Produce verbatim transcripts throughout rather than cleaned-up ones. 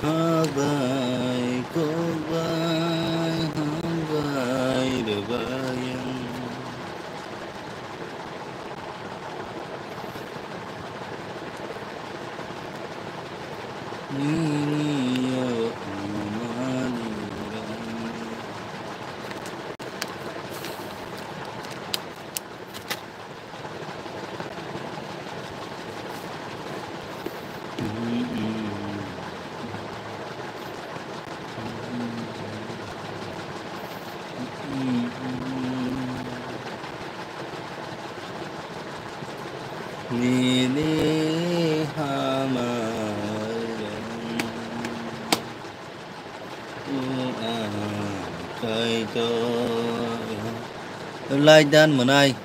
Kokbai, kokbai, hambai, rwbai ang. Nini yo amani rang. Nini hamari. Laidan mwnai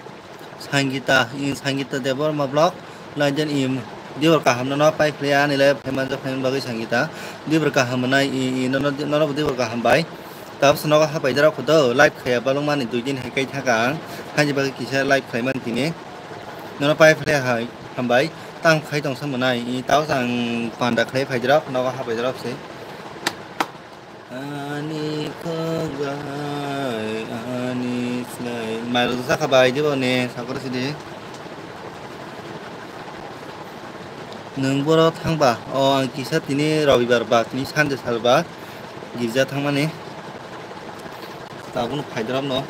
Sangita, in Sangita Debbarma vlog. Laidan im dibor kaham no pai khlai ani le phaima jok phaima bagwi Sangita. Dibor kaham mwnai i, i nono, nono bo dibor kaham bai. Tabs nogo hapai jora khudo live khaya balung mani dui din hai kai thaka ang. Haini bagwi kisa live khlai mani tini. Nono pai phlai hai hambai. Tang khai tong sa mwnai. I tabs ang panda khlai phai jora nogo hapai jora se. Ani khogwai, ani slai. Mairok jakha bai dibo ne, sakoro sidi. Nwng boro thangba? O, ang kisa tini Robibar ba, tini Sunday sal ba, girja thangmani. Tabukno phaidorok no.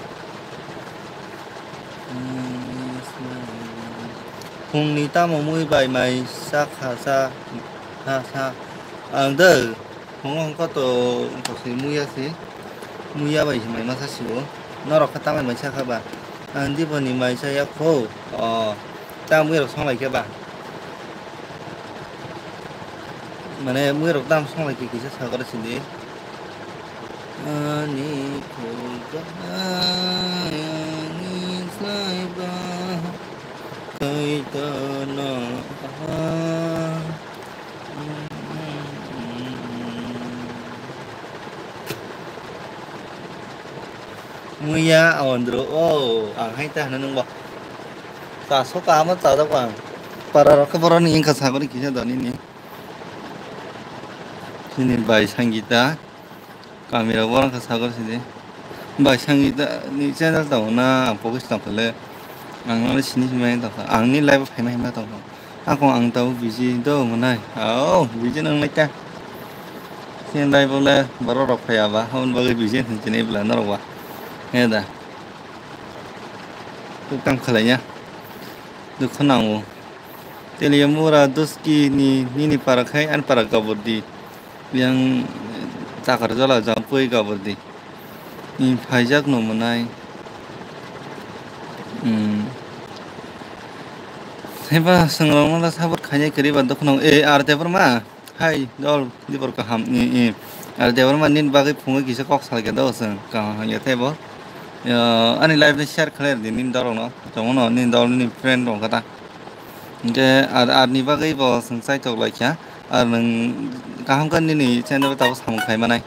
Phungni tamo mui bai mai sa kha sa, kha sa. Ang de. Phungo hwnkha to wngkha se muya se. Muya bai se mai masa sibo. Norok khe tamai mai sakha ba? Ang diboni mai saya kho. O, ta mui rok songlai khe ba? Mane mui rok tam songlai khe kisa sakora sindi. Ani khulga ani slai ba kai ta na. Muya awandro o ang hai ta hana nungba. Chaso kahama chajak ang. Para rok khe boroni wngkha sagori kisa doni ni. Sini bai Sangita. Kami rok borok khe sagori sidi. Bai Sangita ni channel tongo na ang pogis tongkha le. Ang no sini sini tongkha. Ang ni live phaina hima tongkha. Ako ang tau busy do mwnai. Ao, busy nang lai ta. Sin lai bole borok rok phaya ba, habon bagwi busy hin chini bla norok ba. He da. Tu kam khalai ya. Dukho nango. Telia mura doski ni nini para khai an para kabur di. Yang takar jala jampui kabur di. Ni phaijak no mwnai. Hmm. Heba swngrok no da sabot khainai kwrwi ba dokhno. E, ar Debbarma. Hai, dol, dibor kaham. E, e. Ar Debbarma nini bagwi phungo kisa kok salkhe do chwng. Kaham hamya tei bo. Ani live ni share khlai di nini dol rok no. Chongno nini dol nini friend rok kata. Hingke ar, ar ni bagwi bo chwng chaitok lai kha. Ar nwng kaham khe nini channel o tabuk samung khai manai.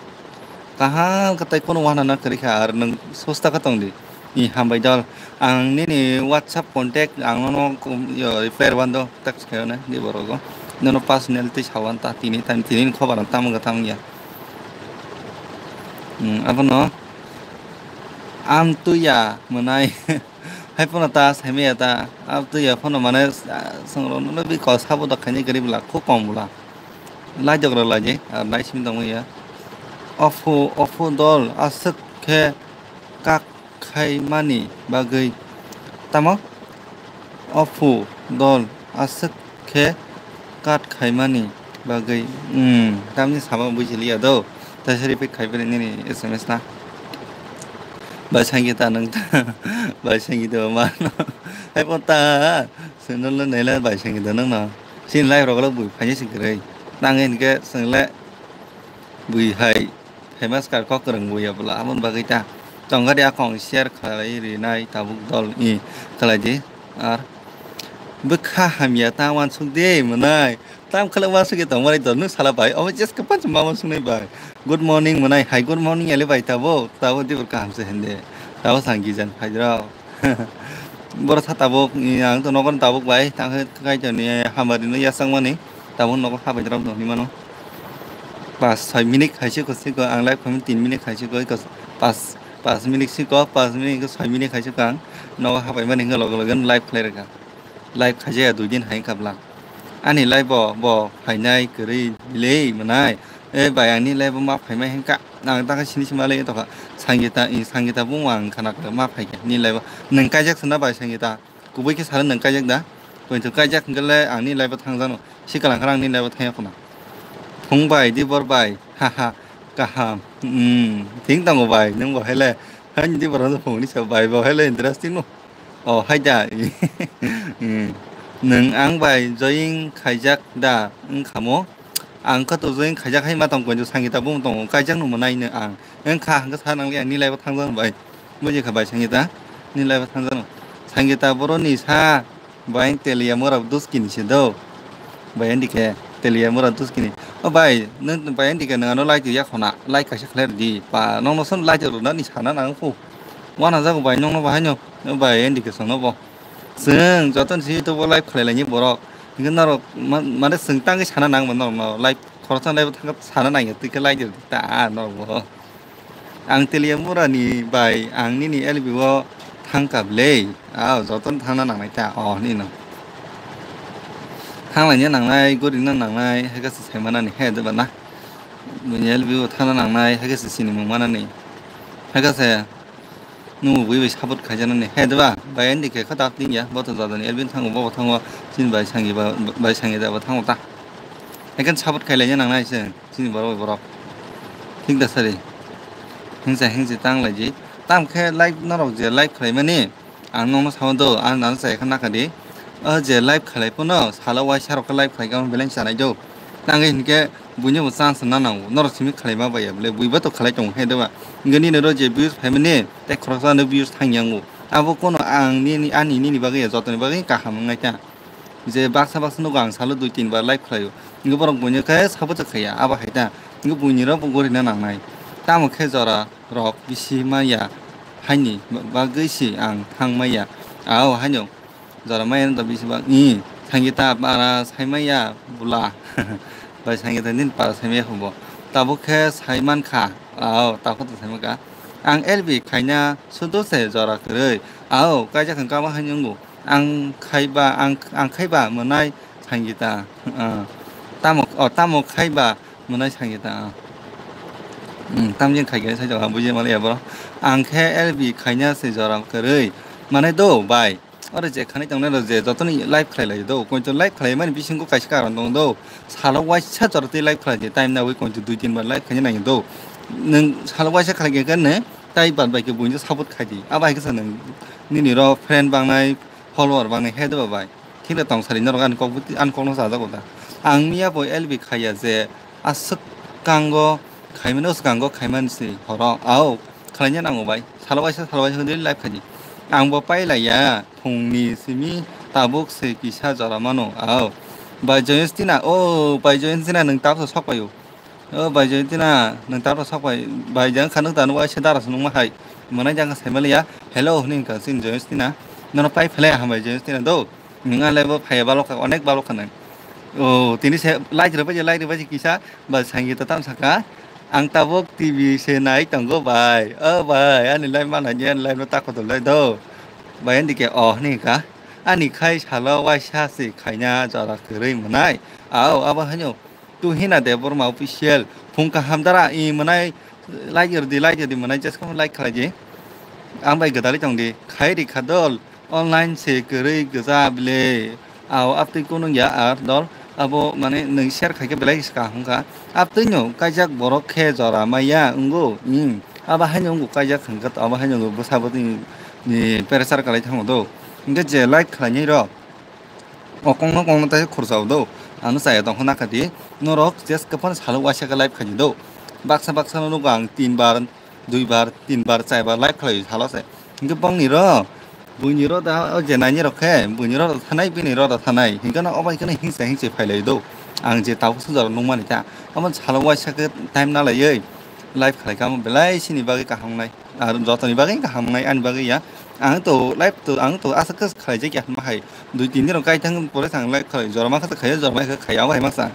Kaham khe tei kono uanana kwrwi kha, ar nwng sosta khe tong di. Ni hambai dol. Ang nini WhatsApp contact ang nono, yo, reply rwando text khayo na di borok go. Nono personal tei sawan ta tini tam tini ni khobar ang tamo khe tamo ya. Hmm, abono am tuya mwnai. Hai phano ta saimaya ta. Am tuya phano mane, ah, songrok no bi kok sabo da khaini gari bla kho kom bla. Lai jok rok lai je, ah, lai sim tong ya. Opho, opho dol aswk khe kak khaimani bagwi. Tamo? Opho dol aswk khe kat khaimani bagwi. Hmm, tamni sama buji liya do. Taisa repeat khai bini nini S M S na. Bai sangi ta nang ta. Bai sangi do ma. Hai po ta. Sendal le nela bai sangi do nang na. Sin lai rok lo bui phai sing kre. Nang en ke sing le bui hai. Famous kar kok kwrwng buya bwla, aboni bagwi ta tongkha di akong share khlai rinai tabuk dol i khlai di. Ar bwkha hamya ta wansuk de mwnai, tam khlai wansuk ye tongmani dol, nwng sala bai omo just kapan ma wansuk nai bai. Good morning mwnai, hai good morning ele bai tabuk, tabuk dibor kaham se hende, tabuk sang gijan phai rok. Boro sa tabuk, i, ang to nogo tabuk bai, tang khe kaitor ni hamari no yasang mani, tabuk nogo habai rok no hinmano. Pas soi minute khaisiko siko ang live khaimani tin minute khaisiko iko pas pas minute siko pas minute iko soi minute khaisiko ang nogo hapaimani hwnka loge loge live khlai rwkha. Live khaijaya dui din hai kabla. Ani live bo bo phainai kwrwi le mwnai. E bai ani live bo ma phaimai hwnka. Ang ta khe sini sima le tokha. Sangita i sangita bung ang khana ma phaikhe ni live bo. Nwng kaijak sona bai sangita. Kubui khe salo nwng kaijak da? Poito kaijak hwnkhe le ang ni live o thangjano. Sikalang khara ang ni live o thangya khuna. Phung bai, di bor bai. Haha. Kaham. Hmm. Thing tongo bai. Nwng bo hele. Hani di bor phung ni sa bai bo hele interesting no. Oh, hai da. Hmm. Nwng ang bai join khaijak da wngkhamo. Ang kha to join khaijak hai ma tong poito sangita bung tongo. Kaijak no mwnai no ang. Wngkha hwnkhe sa nang le ang ni live o thangjano bai. Buji kha bai Sangita, ni live thangjano. Sangita boroni sa bai Telia mura duskini se do. Bai andike Telia mura duskini. O bai, nang bai andike nang ano like ya khona, like kaisa khlai di. Pa nong no son like ro na ni sana nang pu. Wana jago bai nong no bahai no. O bai andike sono bo. Seng joton si to bo like khlai lai ni borok. Ngi norok ma- mane seng tangwi sana nang bo norok no like khoroksa live thang sana nang ya tike like ta norok bo. Ang Telia mura ni bai ang nini L B o thang kap le. Ao joton thangna nangnai ta o nino. Thang lai ni nangnai gori na nangnai hai kasa sai mana ni he de bana. Buini L B o thangna nangnai hai kasa sini mung mana ni. Hai kasa nung bui bai support khai jana ni he de ba bai endi ke kha dak tin ya bo to jada ni L B thango bo thango chin bai sangi ba bai sangi da ba thango ta. Hai kan support khai lai ni nangnai se. Chini borok bai borok. Thik da sari. Hingsa hingsi tang lai ji. Tam khe live norok je live khlai mani. Ang nokno sao do, ang nang sai kha nakha di. O je live khlai pono salo waisa rok khe live khlai kha beleng chanai do. Tang hinkhe buini bo chance na nango. Norok simi khlai ma bai ya bole. Bui ba to khlai tong khe de ba. Hinkhe nini ro je views phai mani tei khoroksa no views thang yango. Abo kono ang nini ani nini bagwi ya jotoni bagwi kaham wngnai kha. Je baksa baksa nugo ang salo dui tin bar live khlaio. Hinkhe borok buino khe sabo chwk khaiya, abo hai ta. Hinkhe buini rok bo gorina nangnai. Tamo khe jora rok bisi maya haini bagwi si ang thang maya. Ao haino jora maya no bisi bak ni thangwi ta para sai maya bula. Bai sangwi ta nini para sai maya hubo. Tabuk khe sai man kha. Ao tabuk khe sai man kha. Ang L B khaina sudo se jora kwrwi. Ao kaijak hwnkhe abo haino wngo. Ang khaiba, ang, ang khaiba mwnai Sangita. Ah. Tamo, oh, tamo khaiba mwnai Sangita. Ah. Hmm, tamjin khai khai sai jaga buji maliya bro. Ang khe L B khaina se jora kwrwi. Mane do bai. Oro je khani tongnai rok je jotoni live khlai lai do. Koito live khlai mani bisingo kaisa karon tong do. Salo waisa jora tei live khlai je time nawi koito dui tin bar live khaina nang do. Nwng salo waisa khlai khe ne tai bad bai khe buino support khai di. Abo hai khe sa nwng nini ro friend bangnai follower bangnai he de ba bai. Thik le tong sari norok ani kok ani kokno sajago da. Ang miya bo L B khaiya je aswk kango khaimano swkango khaimani si horo. Ao khlaina nango bai. Salo waisa salo waisa daily live khaidi. Ang bo pai laiya phungni simi tabuk se kisa jora mano. Ao bai Joyostina o bai Joyostina nwng tabsa sok paio. O bai Joyostina nwng tabra sok bai bai jang kha nwng tano waisa dara se nungma hai. Mwnai jang kha sai maliya. Hello hwnwi wngkha chini Joyostina. Nono pai phlai aham bai Joyostina do. Nwng ale bo phaiya balok kha onek balok kha nwng. O tini se light rwbaji light rwbaji kisa bai Sangita tam saka. Ang tabuk T V se nai tongo bai. O bai ani live mana ni ani live no ta kotor lai do. Bai andike o hwnwi wngkha. Ani khai salo waisa se khaina jora kwrwi mwnai. Ao abo haino. Tuhina Debbarma official phung kaham dara i mwnai like rwdi like rwdi mwnai jesko like khlai di. Ang bai gwdalwi tong di khai ri kha dol online se kwrwi gwja bile ao aptwi kunung ya ar dol abo mane nwng share khai khe belai kaham kha aptwi no kaijak borok khe jora maya wngo abo haino wngo kaijak hwnkhe abo haino wngo bwsa bwtwi ni pressure kalai thango do hwnkhe je like khlainai rok. O kokno kokno tai khursa do. Ano chaya tong khna kha di. Norok jeske phano salo waisa khe live khaidi do. Baksa baksa no nugo ang tin bar, dui bar, tin bar, chai bar live khlai salo se. Hinkhe bongni ro, buini ro da o je naini rok khe, buini ro da thanai, bini ro da thanai. Hinkhe no obo hinkhe no hingsa hingsi phai lai do. Ang je tabuk sujaro nungmani ta. Omo salo waisa khe time na laiwi live khlai kha omo belai sini bagwi kaham nai. Ar jotoni bagwi kaham nai ani bagwi ya. Ang to live to ang to aswk khe khlai jak ya hwnma hai. Dui tin din rok kai thang pore thang lai khlai jorma kha khai jorma kha khai abo hai masa.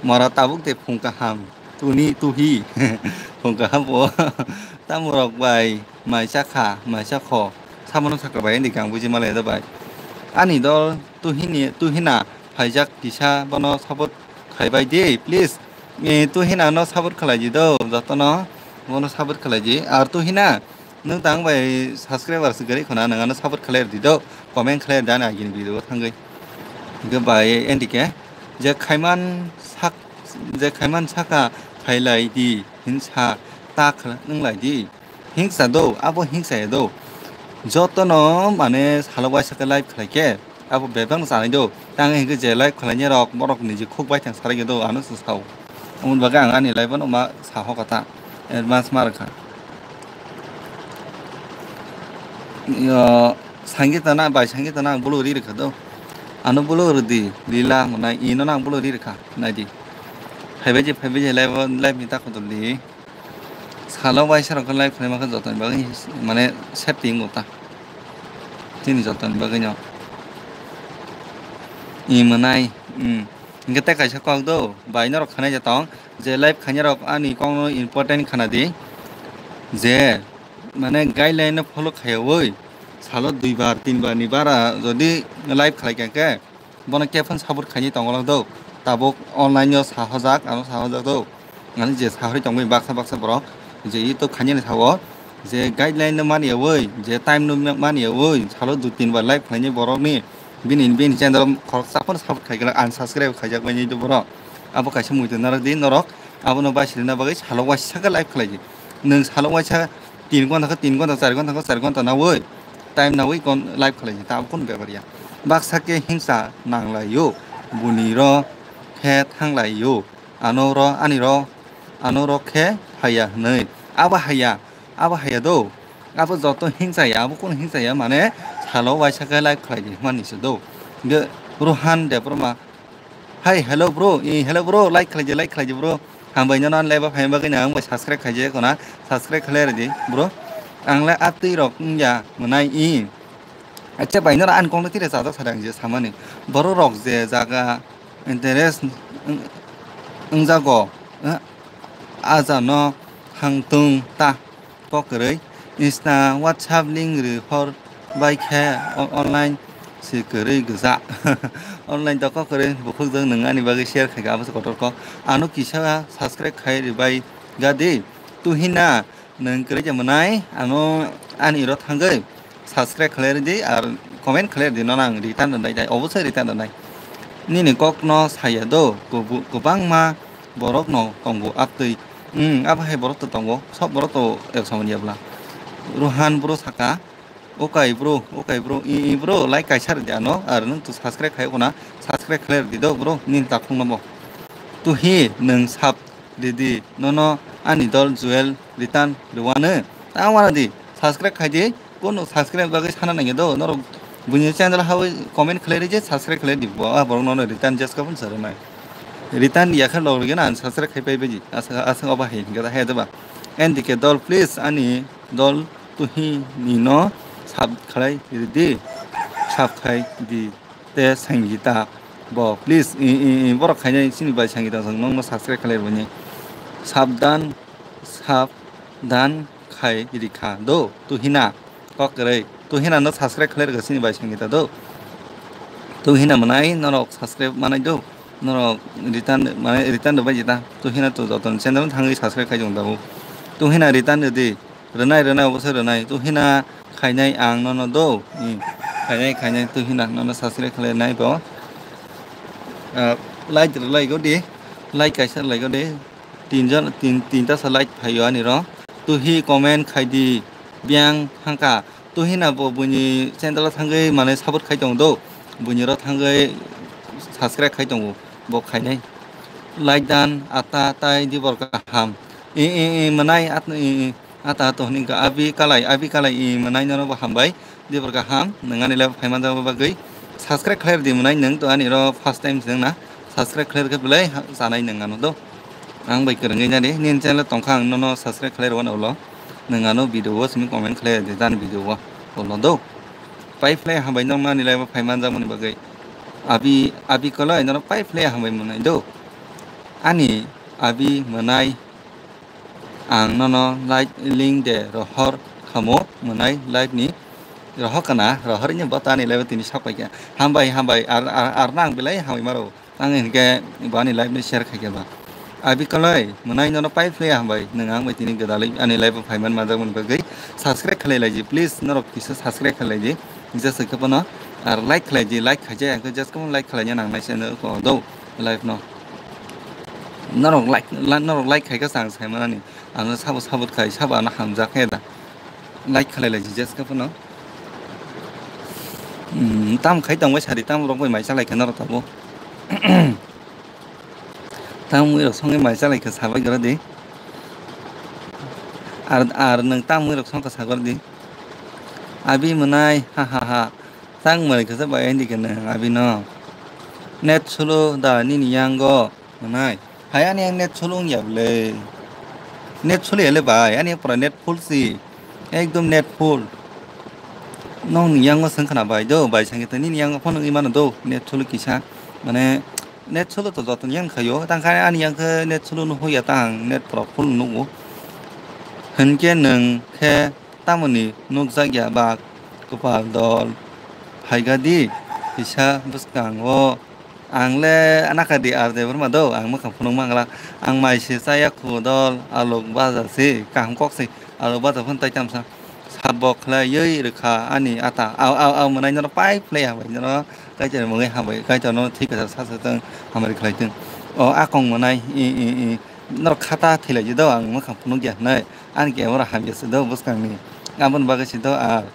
Mora tabuk de phung kaham. tuni tuhi. Hongka habo. Tamo rok bai, mai chakha, mai chakho. Sabono sakha bai, hindi kang buji malai da bai. Ani dol tuhini, tuhina, phaijak kisa bono support khaibai di, please. Eh, tuhina no support khalai di do, jotono bono support khalai di. Ar tuhina, nwng tang bai subscriber se gari khona, nwng ano support khalai di do, comment khalai da na gini video thangwi. Hingke bai, endike, je khaiman sak, je khaiman saka khailai di, hinsa ta khala, nwng lai di. Hingsa do, abo hingsa ya do. Jotono mane salo waisa khe live khlai khe, abo bebak no chanai do. Tang hingke je live khlainai rok, borok ni je khuk bai thang sarai do, ano se sao. Amoni bagwi ang ani live no ma sa ho kata, advance ma rwkha. Yo, sangi tana, bai sangi tana ang bulu ri rwkha do. Ano bulu rwdi, lila mwnai, ino nang bulu ri rwkha, nai di. Phaibai je, phaibai je, live, live ni ta khotol di. Salo waisa rok khe live khlaima khe jotoni bagwi mane safety wngo ta. Chini jotoni bagwi no. I mwnai, mm. Hingke tei kaisa kok do, bai norok khanai je tong, je live khainai rok ani kok no important khana di. Je, mane guideline no follow khaiyawi, salo dui bar, tin bar ni bara jodi live khlai kha khe, bono khe phano support khaini tongo lang do. Tabuk online o sahojak, ano sahojak do. Ani je sahori tongwi baksa baksa borok je YouTube khainani sao je guideline no maniyawi, je time no maniyawi, salo dui tin bar live khlaini borokni bini, bini channel khoroksa phano support khaikhe unsubscribe khaijak baini do borok. Abo kaisa muitu narwk di norok, abono baisirina bagwi salo waisa khe live khlaidi. Nwng salo waisa tin ghonta khe tin ghonta, char ghonta khe char ghonta nawi, time nawi kon live khlai di, ta kunu bepar ya. Baksa khe hingsa nang lai yo, buni ro khe thang lai yo, ano ro, ani ro, ano ro khe haya hwnwi. Abo haya, abo haya do, abo joto hingsa ya, abo kunu hingsa ya, mane salo waisa khe live khlai di hwnmani se do. Ge Rohan Debbarma, Hi, hello bro. Eh, hello bro, like khlaidi, like khlaidi bro. Hambai nono ani live o phaima bagwi no ang bai subscribe khaijak khuna. Subscribe khlai rwdi bro. Ang le atwi rok wngya mwnai i. Acha bai nono ani kok no tire chajak sadang je samani. Borok rok je jaga interest wng-, wngjago. Eh, aja no hangtung ta. Kok kwrwi. Insta, WhatsApp link rwi hor bai khe o-, online se kwrwi gwja. Online to kok kwrwi bukhuk jwk nwng ani bagwi share khai kha, abo se kotor kok. Ano kisa subscribe khai rwbai ga di. Tuhina nwng kwrwi je mwnai, ano ani ro thangwi subscribe khlai rwdi, ar comment khlai rwdi, nono ang return rwnai dai, obosai return rwnai. Nini kok no saya do, kubu-, kwbangma borok no tongo aptwi. Hmm, abo hai borok to tongo, sob borok to ek samani ya bwla. Rohan bro saka, "Okai bro, okai bro, i, i bro, like kaisa rwdi ano, ar nwng to subscribe khai khuna, subscribe khlai rwdi do bro, nini takhuk no bo." Tuhi nwng sap rwdi, nono ani dol Joel return rwano. Ta wana di, subscribe khai di, kono subscribe bagwi sana nangya do, norok buini channel hawi comment khlai rwdi, subscribe khlai di, bo, ah, borok nono return jeska phun sa rwnai. Return ya khe log rwgena unsubscribe khai pai baji. Asa, asa oba hai, gada hai doba. N D K dol, please, ani dol tuhi ni no sub khlai rwdi, sub khai di. Te Sangita bo, please, i, i, i, borok khainai chini bai Sangita song nongno subscribe khlai rwni. Sabdan, sabdan khai rikha do, tuhina, kok kwrwi, tuhina no subscribe khlai rwkha chini bai Sangita do. Tuhina mwnai norok subscribe manai do, norok return, mane return rwbai jeta, tuhina to joto channel thangwi subscribe khai jong dabu. Tuhina return rwdi. Rwnai, rwnai, obo se rwnai. Tuhina khainai ang nono do. Hmm. Khainai, khainai, tuhina nono subscribe khlai nai bo. Ah, like rwlai go di. Like kaisa rwlai go di. Tinjon, tin, tinta sa like phaio ani ro. Tuhi comment khai di. Biang hangka. Tuhina bo buini channel o thangwi mane support khai tongo do. Buini ro thangwi subscribe khai tongo. Bo khainai. Like dan, ata, tai, di bor kaham. I, i, i, mwnai, at, i, i. Ata to hwnwi wngkha abi kalai, abi kalai i mwnai nono bo hambai. Dibor kaham, nwng ani live phaima jagwi bagwi. Subscribe khlai rwdi mwnai nwng to ani ro first time se wngna. Subscribe khlai rwkhe belai ha-, chanai nwng ano do. Ang bai kwrwngwi nani, nini channel tongkha ang nono subscribe khlai rwano ulo. Nwng ano video o simi comment khlai rwdi jani video o ulo do. Pai phlai hambai nokno ani live phaima jakmani bagwi. Abi, abi kalai nono pai phlai hambai mwnai do. Ani Abi mwnai, ang nono live link de rohor khamo mwnai live ni rohor kana, rohor ni bota ni live tini sak paikha. Hambai, hambai, ar, ar, ar nang belai hambai maro. Ang hinkhe bo ani live ni share khaikha ba. Abi koloi mwnai nono pai phlai hambai, nwng ang bai tini gwdalwi ani live o phaiman manjakmani bagwi subscribe khlai laidi, please norok kisa subscribe khlai laidi, jesa khe bono ar like khlai di, like khaijak ang khe just like khlai nang nai se do live no. Norok like, la-, norok like khai khe chang sai manani. Ano sabo support khai, sabo ano hamjak khe da. Like khlai lai jijak khe phano. Hmm, tam khai tong bai sari, tam rok bai mai chalai khe norok tabo. Tam mui rok songwi mai chalai khe sabai gora di. Ar, ar nwng tam mui rok songkha sagor di. Abi mwnai, ha ha ha. Tang mwnai khe bai hindi khe nwng abi no. Net solo da nini yango. Mwnai. Hai ani yang net solo wngya bwle. Net solo ya le bai, ani yang pura net full si. Ekdom net full. Nong ni yango seng khna bai do, bai seng khe nini yango phone wngwi mano do, net solo kisa. Mane net solo to joto ni yang khayo, tang khe ani yang khe net solo no hoya tang, net pura full nugo. Hinkhe nwng khe tamoni nukjak ya ba kwpal dol. Phaikha di, kisa bwskango. Ang le anakha di R J Verma do, ang mwkhang phunuk mangla. Ang mai se chaya khu dol, alok baja se, kaham kok se, alok baja phun tai tamsa. Sabok khlaiwi rwkha ani ata. Au, au, au, mwnai nono pai phlai ya bai nono. Kaitor mwngai hambai, kaitor no thik kasa sa sa tong, hamari khlai tong. O akong mwnai, i, i, i. Norok khata thilai di do, ang mwkhang phunuk ya hnai. Ani camera hamya se do, bwskang ni. Aboni bagwi se do, a.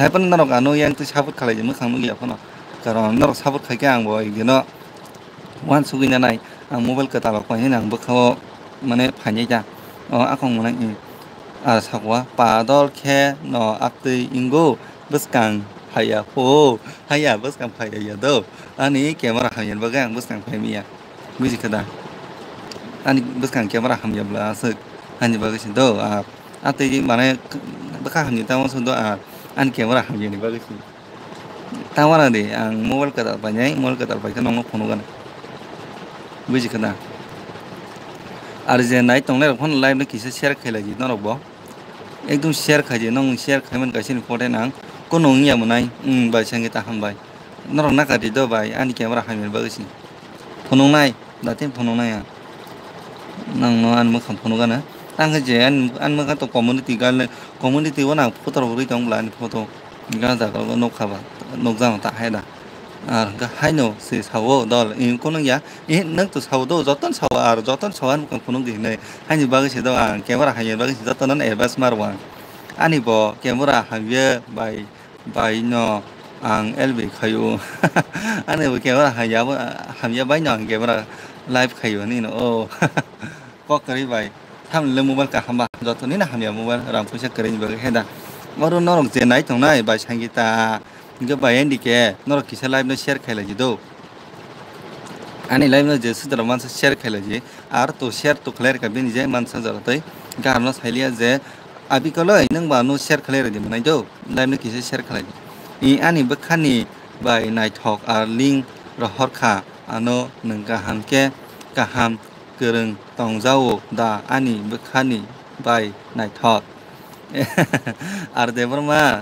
Thaiphano norok ano yang twi support khlai di, mwkhang nukya phano. Karon norok support khai khe ang bo ekdino uansugwi nanai. Ang mobile kwtal rok painani ang bwkhao mane phainai ta. O akong mwnai, mm, ah, sakwa padol khe no aktwi ingo bwskang haya pho, haya bwskang phaiya ya do. Ani camera hamya bagwi ang bwskang phaimaya. Buji khe da? Ani bwskang camera hamya bwla aswk. Ani bagwi se do, ah, ah, tei mane bwkha hamya tamo se do, ah, ani camera hamya ni bagwi se. Tamo na di, ang mobile kwtal painai, mobile kwtal paikhe nongno phunuk gana. Buji khe da? Ar je nai tongnai rok phano live no kisa share khailai di norok bo. Ekdom share khaidi, nong share khaiman kaisa ni photo nang. Kono wngya mwnai, hmm, bai sangwi ta hambai. Norok nakha di do bai, ani camera hamya bagwi si. Phunuknai, datin phunuknai ang. Nang no ani mwkhang phunuk gana. Ang khe je ani, ani mwkhang to community gal, community o nang photo rok rwi tong bwla ani photo. Gana jaga o nukha ba, nukjak ta hai da. Ar haino se sao dol, in kono ya, in nwng to sao do, joton sao ar, joton sao ani mwkhang phunuk di hinwi. Haini bagwi se do ang camera hamya bagwi se jotono advice ma rwo ang. Ani bo camera hamya bai, bai no ang L B khaio. Ani bo camera hamya bo, hamya bai no ang camera live khaio hinwi no. Oh. Kok kwrwi bai. Thamle mobile kaham ba. Joto nini hamya mobile rang puisa kwrwi ni bagwi he da. Oro norok je nai tongnai bai sangita. Hingke bai N D K norok kisa live no share khailai di do. Ani live no je sudra mansa share khailai di. Ar to share to khlai rwkha bini je mansa jora tei. Hingke ano sailiya je abi koloi nwng ba ano share khlai rwdi manai do. Live no kisa share khlai di. I ani bwkhani bai naithok ar link rohor kha ano nwng kaham khe kaham kwrwng tongjao da ani bwkhani bai naithok. Ar Debbarma,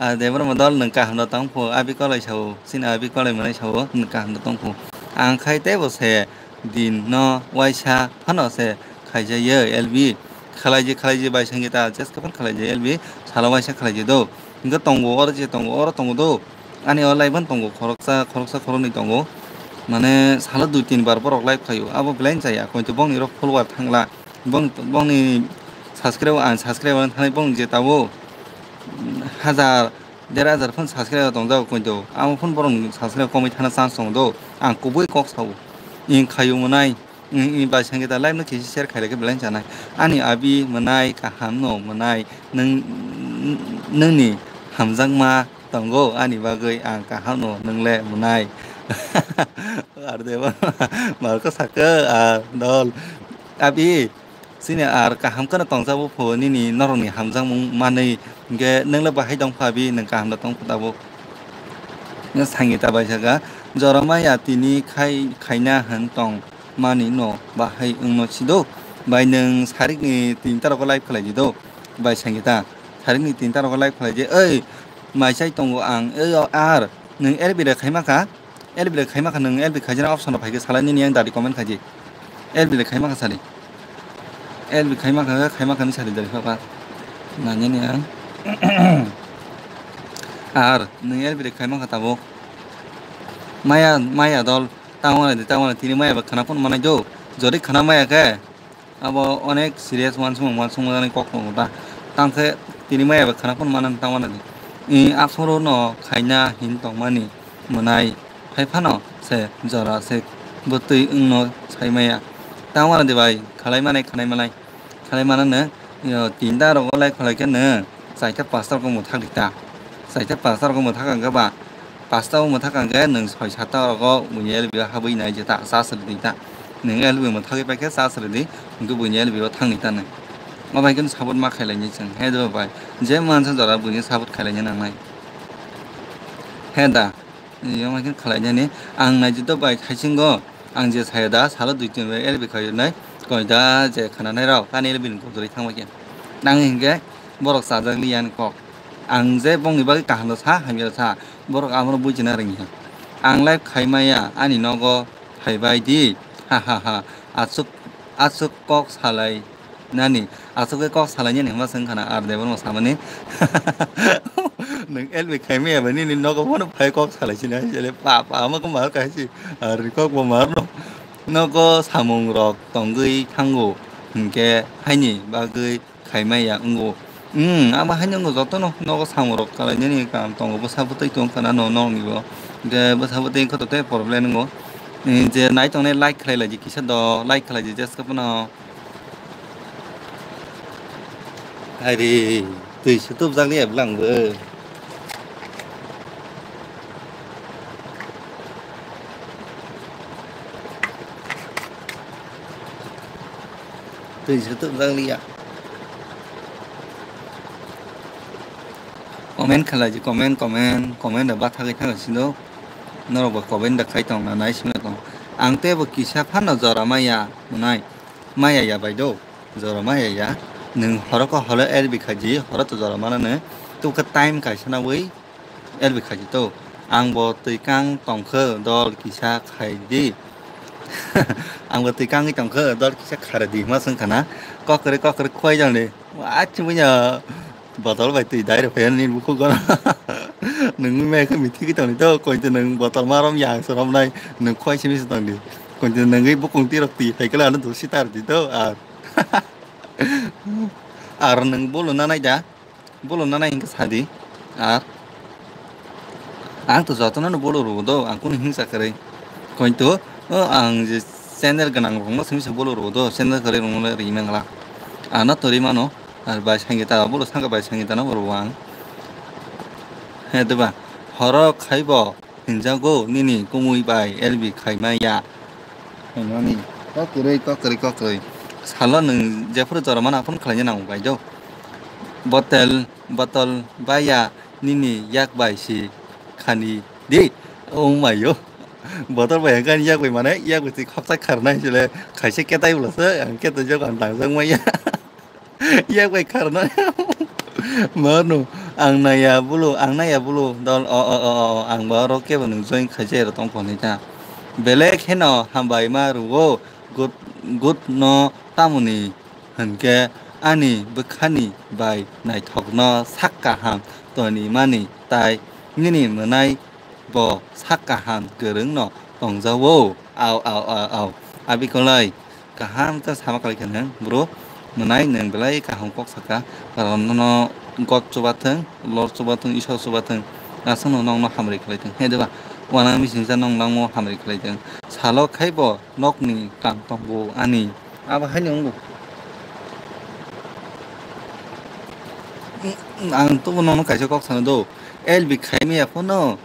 ar Debbarma dol nwng kaham da tong phu, abi kolai sao, chini abi kolai mwnai sao, nwng kaham da tong phu. Ang khai teibo se din no waisa phano se khaijaya L B. Khalai je, khalai je bai sangita, jes kapan khalai je L B, salo waisa khalai je do. Hingke tongo, oro je tongo, oro tongo do. Ani o live ban tongo, khoroksa, khoroksa, khoroknwi tongo. Mane salo dui tin bar borok live khaio. Abo belai chaya, koito bongni rok follower thangla. Bong, bongni subscribe, ang subscribe ang thanai bong je tabo hajar, der hajar phun subscribe tongjago koito. Amo phun borok subscribe komoi thana chance tongo do. Ang kubui kok sao. Ing khaio mwnai. Ing, ing bai sangita live no kisi share khailai khe belai chanai. Ani abi mwnai kaham no mwnai. Nwng, nwngni hamjakma tongo ani bagwi ang kaham no nwng le mwnai. Ar deba marko saka a dol. Abi sini ar kaham kana tongsa bo pho nini norokni hamjakmung manwi hingke nwng le bahai tong pha abi nwng kaham da tong pha tabuk. Nwng sangita bai saka jora maya tini khai, khaina hwn tong. mani no bahai wngno sido. Bai nwng sarikni tinta rogo live khlai di do. Bai Sangita, sarikni tinta rogo live khlai di. Oi, mai chai tongo ang. Oi, ar nwng L B re khaima kha. L B re khaima kha nwng, L B khaijana option rok phaikhe salai nini yang dari comment khaidi. L B re khaima kha sadi. L B khaima kha, khaima kha ni sadi dari kha. Nanya ni ang. Ar nwng L B re khaima kha tabuk. Maya, maya dol, tangwana di, tangwana tini maya ba khana phone manai do. Jodi khana maya khe, abo onek serious uansukmung, uansukmung jani kok tongo ta. Tang khe tini maya ba khana phone manai tangwana di. I aphuru no khaina hin tongmani mwnai. Hai phano se jora se bwtwi wngno sai maya. Tangwana di bai, khalai manai, khanai manai. Khalai manano, yo, tinta rogo live khlai khe no, chaita pasta rogo mwthak di ta. Chaita pasta rogo mwthak ang khe ba, pasta o mwthak ang khe nwng soi sata rogo buini L B o habwi nai je ta, chas rwdi ta. Nwng L B mwthagwi pai khe chas rwdi, hwnkhe buini L B o thangni ta nwng. O bai khe no support ma khailai ni chwng. He do bai, je mansa jora buini support khailai ni nangnai. He da, yo ma khe khalai nani. Ang nai je do bai thaisingo, ang je saya da, salo dui tin bai L B khaio nai. Koi da je khana nai rok, ani L B ni kok dori thang bai khe. Nang hinkhe borok chajak li yan kok. Ang je bongni bagwi kaham no sa, hamya sa, borok abono bujina rwngya. Ang live khai maya, ani nogo phai bai di. Ha ha ha. Aswk, aswk kok salai nani. Aswk khe kok salai nani hwnba swng khana ar de bono samani. Nwng L B khai maya bai nini nogo bono phai kok salai sini hai jale pa pa ama ko mar kai si. Ar kok bo mar no. Nogo samung rok tongwi thango. Hinkhe haini bagwi khai maya wngo. Hmm, abo haino wngo jotono nogo samung rok kalainani kaam tongo, bwsa bwtwi tong khana no nokni bo. Hwnkhe bwsa bwtwi wngkha to tei problem wngo. Hmm, je nai tongnai like khlai laidi kisa do, like khlai di jeska phano. Hari twi se tubjak liya bwlang bo. Twi se tubjak liya. Comment khalai di, comment, comment, comment da bathagwi thangwi sino. Norok bo comment da khai tong na nai sino tong. Ang tei bo kisa phano jora maya mwnai. Maya ya bai do. Jora maya ya. Nwng horo ko holo L B khaji, horo to jora mana ne. Tu ka time kaisa na wi. L B khaji to. Ang bo twi kang tongkhe dol kisa khai di. Ang bo twi kangwi tongkhe dol kisa khara di hwnma swng khana. Kokrwi kokrwi khwai jani. Achhi bunya botol bai twi dai rw phai nini bukhuk gono. Nwng maya khe mithi khe tongdi to, koito nwng botol marom yang se romnai, nwng khwai simi se tongdi. Koito nwngwi bukung tirok twi phai khe ano dosi tar di to, ar. Ar nwng bolo nanai da? Bolo nanai hinkhe sadi. Ar ang to jotono no bolo rwo do, ang kunu hingsa kwrwi. Koito, o ang je channel gwnang rokno simi se bolo rwo do, channel kwrwi rokno le ri mangla. Ano to ri mano, ar bai sangi ta bolo sangka bai sangi ta no rwo ang. He diba, horo khaibo hinjago nini kumui bai L B khaimaya. Hwnmani, kokrwi, kokrwi, kokrwi. Salo nwng jephuru jora mano aphuru khlaina nango bai do. Botel, botol baya nini yak bai si khani di. Wng maio. Botol bai hwnkhe ani yak bai mane yak bai twi khopsa kharnai sile khaisa ketai bwlasa ang ketai jok ang tangjak maya. Yak bai kharna. Mano, ang naya bulu, ang naya bulu, dol, o, o, o, o, ang ba oro kebo nung join khaijai ro tong phone ta. Belek heno hambai ma ruo, good, good no tamoni, hwnkhe ani bwkhani bai naithokno sak kaham toni mani, tai nini mwnai bo sak kaham kwrwngno tongjago. Au, au, au, au. Abikolai kaham khe sama kalaikha nwng, bro. Mwnai nwng belai kaham kok saka. Karon nono God chubathwng, Lord chubathwng, Isor chubathwng. Aswkno nokno hamri khlaithwng. He diba? Uanang misingsa nong langmo hamri khlaithwng. Salo khaibo nokni kang tongo ani. Abo haino wngo. Ang tubo nokno kaisa kok sana do. L B khaimaya phano.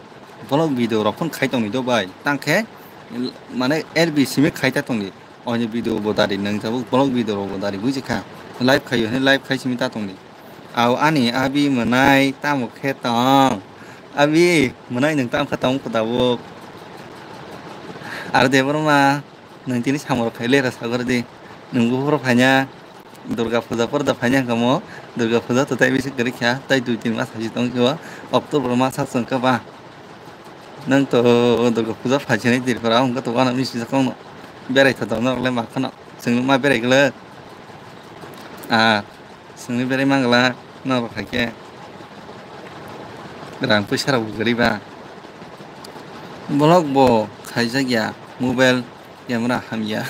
Vlog video rok phano khai tongdi do bai. Tang khe, mane, L B simi khai ta tongdi. Oni video bo dari nang jabo vlog video rok bo dari buji kha. Live khaio hwnwi live khai simi ta tongdi. Au ani abi mwnai tamo khe tong. Abi mwnai nwng tamo khe tong ko tabuk. Ar Debbarma. Nwng tini samung rok khai le rw sagor di. Nwng buphuru phaina, Durga Puja porda phaina hwnkha mo, Durga Puja to tai bisi kwrwi kha, tai dui tin mas hai tong khe o, October masa chwng kha ba. Nwng to Durga Puja phai sinai Tripura hwnkha to uanw bisi kok no berai tha dong norok le ma kheno. Chwng ma berai glak. Ah. Swnwi berai mangla norok hai khe rang puisa rok bo kwrwi ba. Vlog bo khaijak ya, mobile camera hamya.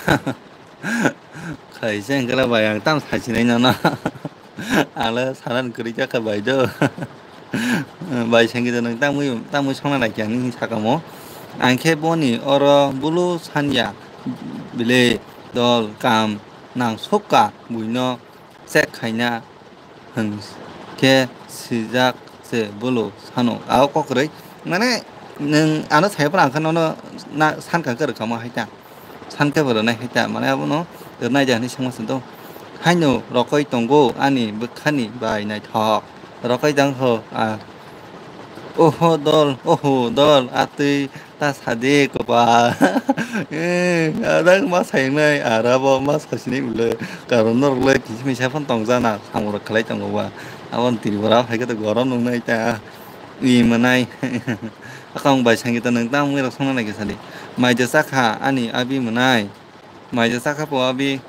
Khaisa hwnkhe la bai ang tamo sasinai nono. Ang le sanan kwrwi kha bai do. Bai sangwi to nwng tamwi tamwi songna nai khe ang sakamo. Ang khe boni oro bulu sanya bile dol kam nang sokka buino. Check khaina hwn khe swijak se bolo sano. Ao kok kwrwi. Mane nwng ano sai phano ang khe nono na sankha khe rwkha mo hai ta. Sankhe bo rwnai hai ta. Mane abono rwnai de hinwi swngma se do. Haino rokoi tongo ani bwkhani bai naithok. Rokoi tang kho a. Oho dol, oho dol, atwi ta sadi kopal. Eh, adang ma sainai, ara bo ma sasinai bwle. Karon norok le kisi misa phano tongjana, samung rok khlai tongo ba. Aboni Tripura hai khe to gorom nungnai ta. I mwnai. Akang bai sangita nwng tamo wngwi rok songna nai khe sadi. Maija chakha ani abi mwnai. Maija chakha po abi.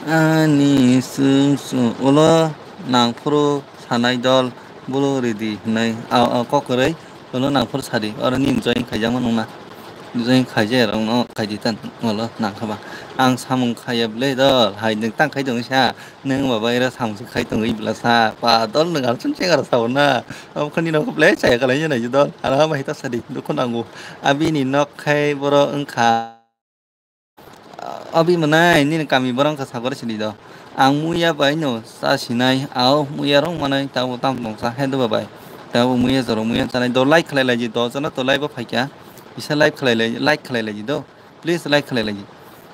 Ani sung sung ulo nangphuru sanai dol bulu ridi hinwi a, a kok kwrwi ulo nangphuru sadi. Oro nini join khaijakma nungna. Join khaijak rokno khaidi tan ulo nangkha ba. Ang samung khaiya bwle dol hai nwng tang khai tongwi sa. Nwng baba era samsung khai tongwi bwlasa. Pa dol nwng ar chum cheng ar sao na. Abo khani nok ble chaya kalai nai dol. Ara ma hita sadi dukhu nango. Abini nok khai boro wngkha. Abi mwnai nini kami borok wngkha sagor sidi do. Ang muya bai no cha sinai. Ao muya rok manai tabo tam tongsa he do bai. Tabo muya joro muya chanai do like khlai lai ji do jana to live o phaikya. Bisa live khlai lai like khlai lai ji do. Please like khlai lai.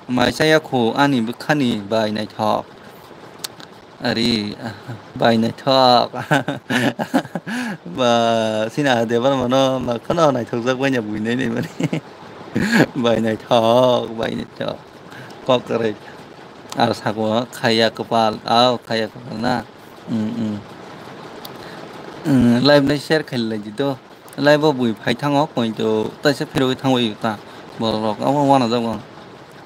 Mai chaya khu ani bwkhani bai naithok. Ari bai naithok. Ba sina de bar mano ma khano naithok jak bai nya bui nai nai mani. Bai naithok, bai naithok. Kok kwrwi. Ar sako khaya kwpal, au khaya kwpal na. Mm, mm. Mm, live nai share khlai lai di do. Live o bui phai thango, point o taisa phirogwi thango ta. Borok rok abo wana jago.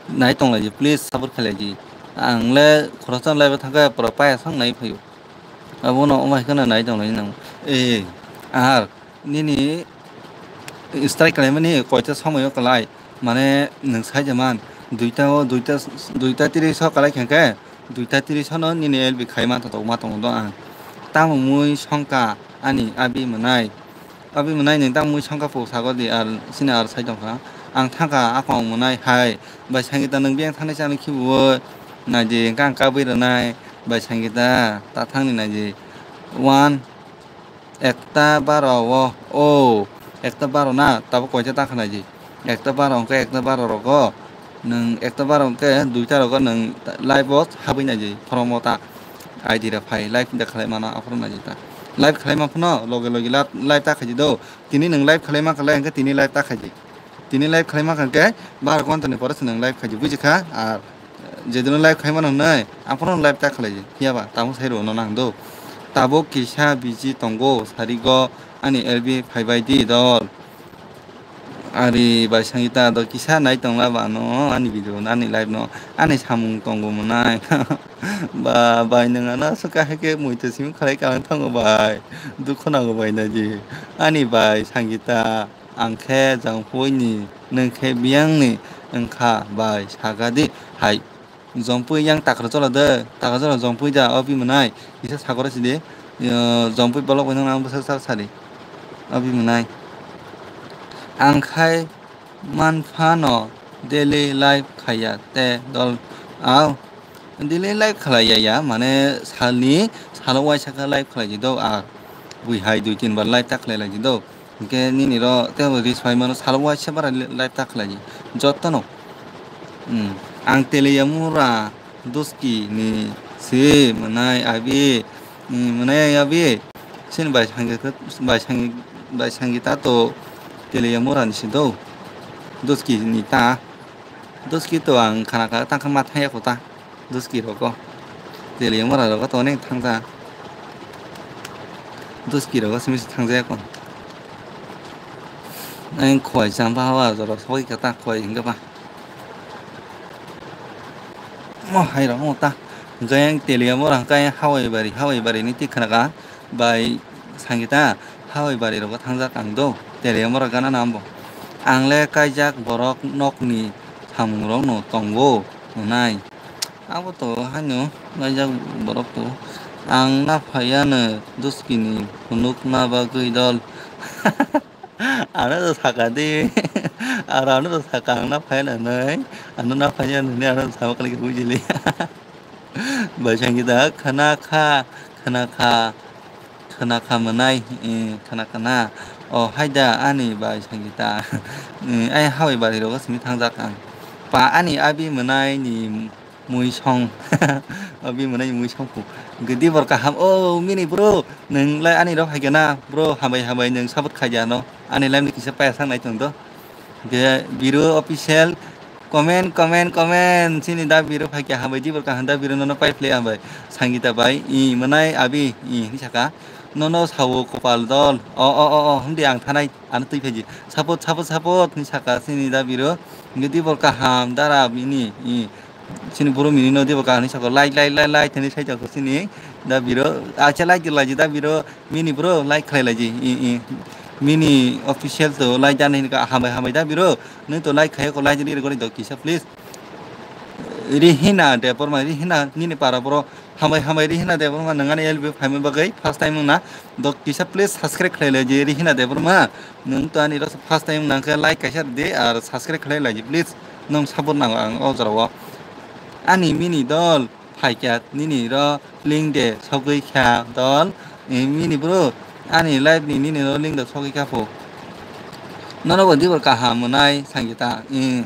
Nai tong lai di, please support khlai di. Ang le khoroksa live o thangkhe borok paya sang nai phaio. Abo no omo hai kheno nai tong lai nang. Eh, ar nini strike khlai mani koita somoi o kwlai. Mane nwng sai de man, duita o, duita, duita tris o kwlai khe khe, duita tris o no nini L B khai man tong ma tongo do ang. Tamo mui songka ani abi mwnai. Abi mwnai nwng tamo mui songka po sago di ar sini ar sai tongkha. Ang thangkha akong mwnai hai. Bai sangita nwng biyang thangnai chani khibiui. Naidi hwnkhe ang kabui rwnai. Bai sangita ta thangni naidi. One. Ekta baro o, o, ekta baro na, tabuk koita ta khlai di. Ekta baro hwnkhe ekta baro rogo, nwng ekta baro hwnkhe duita rogo nwng live o habwi nai di, phorong o ta. I D rok phai live da khlai mano, aphuru nai di ta. Live khlai ma phano loge loge la-, live ta khai di do. Tini nwng live khlai ma khlai hwnkhe tini live ta khai di. Tini live khlai ma kha khe bar ghonta ni pore se nwng live khai di, buji kha? Ar je dino live khai mano hnai, ang phano live ta khlai di. Phiya ba tamo sai rw no nang do. Tabuk kisa busy tongo, sari go ani L B phai bai di dol. Ari bai sangita do kisa nai tong la ba no ani video no, ani live no, ani samung tongo mwnai. Ba bai nwng ano aswk khe mui to simi khlai ka thango bai. Dukhu nango bai nai di. Ani bai sangita. Ang khe Jongpui ni, nwng khe biyang ni wng kha bai, sa kha di hai. Jongpui yang Takrachola de, Takrachola Jongpui da, o bini mwnai kisa sakora si di. Yo, Jongpui bolok bai nang bwswk sak sa di. O bini mwnai. Ang khai man phano daily live khaiya te dol. Au. Daily live khlai ya ya, mane salni, salo waisa khe live khlai di do, ar bui hai dui tin bar live ta khlai lai di do. Hwnkhe nini ro tei bo reach phai mano, salo waisa bara live ta khlai di. Jotono. Hmm. Ang Teliamura Duski ni si mwnai abi, hmm, mwnai abi. Sini bai sangi, bai sangi, bai sangi ta to Teliamura ni si do. Doski ni ta. Doski to ang khana kha tang kha ma thang ya kho ta. Doski rogo. Teliamura rogo to onek thang ta. Doski rogo simi thang ja ya kho. Ang khoi cham ba hawa jora soi kha ta khoi hinga ba. Mo hai rok mo ta. Gayang Teliamura kayang Hawai bari, Hawai bari ni ti khana kha. Bai Sangita, Hawai bari rogo thangjak ang do, Teliamura gana na ambo. Ang le kaijak borok nokni samung rok no tongo hwnai. Abo to haino kaijak borok to. Ang na phaiya no Doski ni phunuk na bagwi dol. Ano to saka di. Aro ano to saka ang na phaiya no nai. Ano na phaiya no nai ano to sama kali bujili. Bai Sangita khana kha, khana kha, khana kha mwnai, eh, khana khana. O haida ani bai Sangita. Eh, ai Hawai bari rogo simi thangjak ang. Pa ani abi mwnai ni mui song. Abi mwnai ni mui song pu. Gidi bor kaham. O mini bro, nung lai ani rok hai gana. Bro, hambai hambai nung sabut khaja no. Ani lai ni kisa paya sang nai tong do. Be Biro official comment, comment, comment. Sini da Biro phaikya hambai di bor kaham da Biro nono pai phle hambai. Sangita bai, i mwnai abi, i hini saka. Nono sawo kopal dol. O, o, o, o, hwndi ang thanai, ano twi phaji. Support, support, support, hini saka sini da Biro. Hwndi di bor kaham dara bini, i. Sini boro mini no dibo kahini saka like, like, like, like, thani sai tongkho sini. Da Biro, acha like di laji da Biro, mini bro, like khlai laji, i, i. Mini official to like dan hin ka hambai, hambai da Biro. Nung to like khayo ko like di gori do kisa please. Rihina Debbarma, Rihina nini para boro. Hambai, hambai Rihina Debbarma nung ani L B phaima bagwi first time wngna. Dok kisa please subscribe khlai le je Rihina Debbarma. Nung to ani rasa first time nang khe like kaisa di ar subscribe khlai le je please. Nung support nango ang o jora o. Ani mini dol phaikya nini ro link de sogwi kha dol. Eh, mini bro ani live ni nini ro link de sogwi kha pho. Nono bo dibor kaham mwnai Sangita. Eh,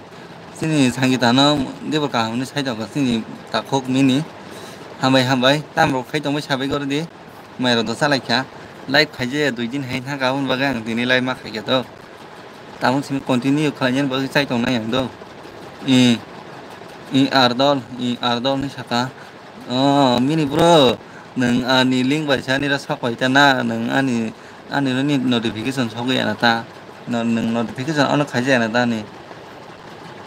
sini Sangita no dibor kaham ni sai tongo sini takhuk mini. Hambai hambai tam rok khai tongbai sabai gor di. Mai rok do salai kha. Live khaije dui din hai thang ka aboni bagwi ang tini live ma khaikha to. Tabuk simi continue khlainani bagwi chai tongnai ang do. I, i ardol, i ardol ni saka. O, mini bro, nung ani link bai sani ra sapai ta na, nung ani, ani ro ni notification sogwi ana ta. No, nung notification ono khaijai ana ta ni.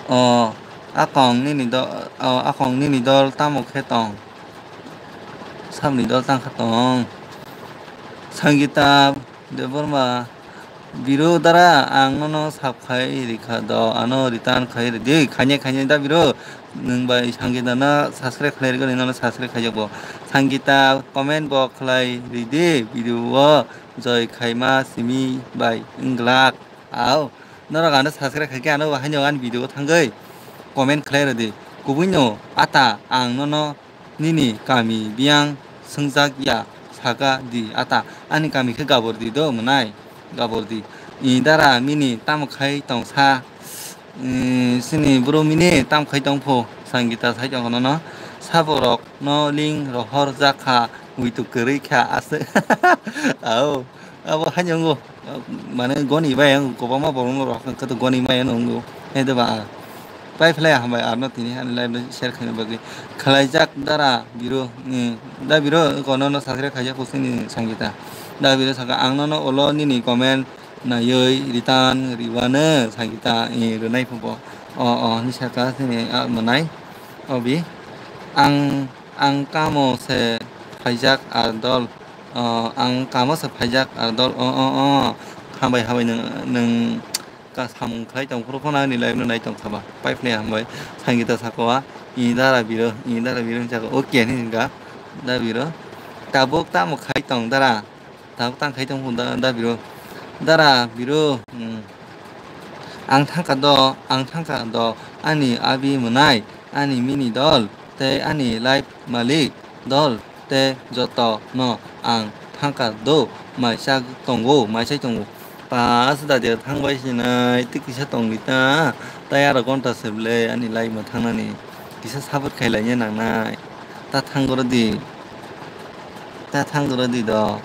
O, akong nini do, o, akong nini dol tamo khe tong? Sabni dol tang kha tong. Sangita Debbarma, Biro dara, ang nono sab khai rikha do, ano return khai ridi, khainai khainai da Biro, nung bai Sangita no subscribe khlai rigoni, nono subscribe khaijak bo. Sangita comment bo khlai ridi, video o joy khaima simi bai wngglak. Au, norok ano subscribe khaikhe ano bo haino ani video o thangwi comment khlai ridi. Kubui no ata ang nono nini kami biyang swngjak ya saka di ata ani kami khe gabor di do mwnai gabor di. I dara mini tamo khai tong sa? I sini bro mini tam khai tong pho Sangita sai tong nono saborok no ling rohor jakha muitu kwrwi kha aswk. Au. Abo haino wngo, mane goni bai ang kwbangma borokno rok hwnkhe to goni maya no wngo. He de ba, pai phlai hambai arno tini ani live no share khaina bagwi. Khlaijak dara Biro, mm, da Biro kono no subscribe khaijak kusini Sangita. Da Biro saka ang nono ulo nini comment naiwi return riwano Sangita, eh, rwnai phubo. O, o, hinwi saka sini, ah, mwnai. Obi. Ang, ang kamo se phaijak ardol. O, ang kamo se phaijak ardol. O, o, o. Hambai, hambai nwng, nwng ka samung khlai tong phuru phano ani live no nai tong khaba. Pai phnai hambai. Sangita sako a. I dara Biro, i dara Biro hinwi saka. Okay hinwi hinka. Da Biro. Tabuk tamo khai tong dara. Tabuk tang khai tong phun da, da Biro. Dara Biro, hmm. Ang thangkha do, ang thangkha do, ani abi mwnai, ani mini dol, tei ani life malik dol, tei joto no ang thangkha do, maisa tongo, maisai tongo. Pas da de thang bai sinai, tei kisa tong di ta, tei aro gonta se ble ani life ma thangnani. Kisa support khai laina nangnai. Ta thang goro di. Ta thang goro di do.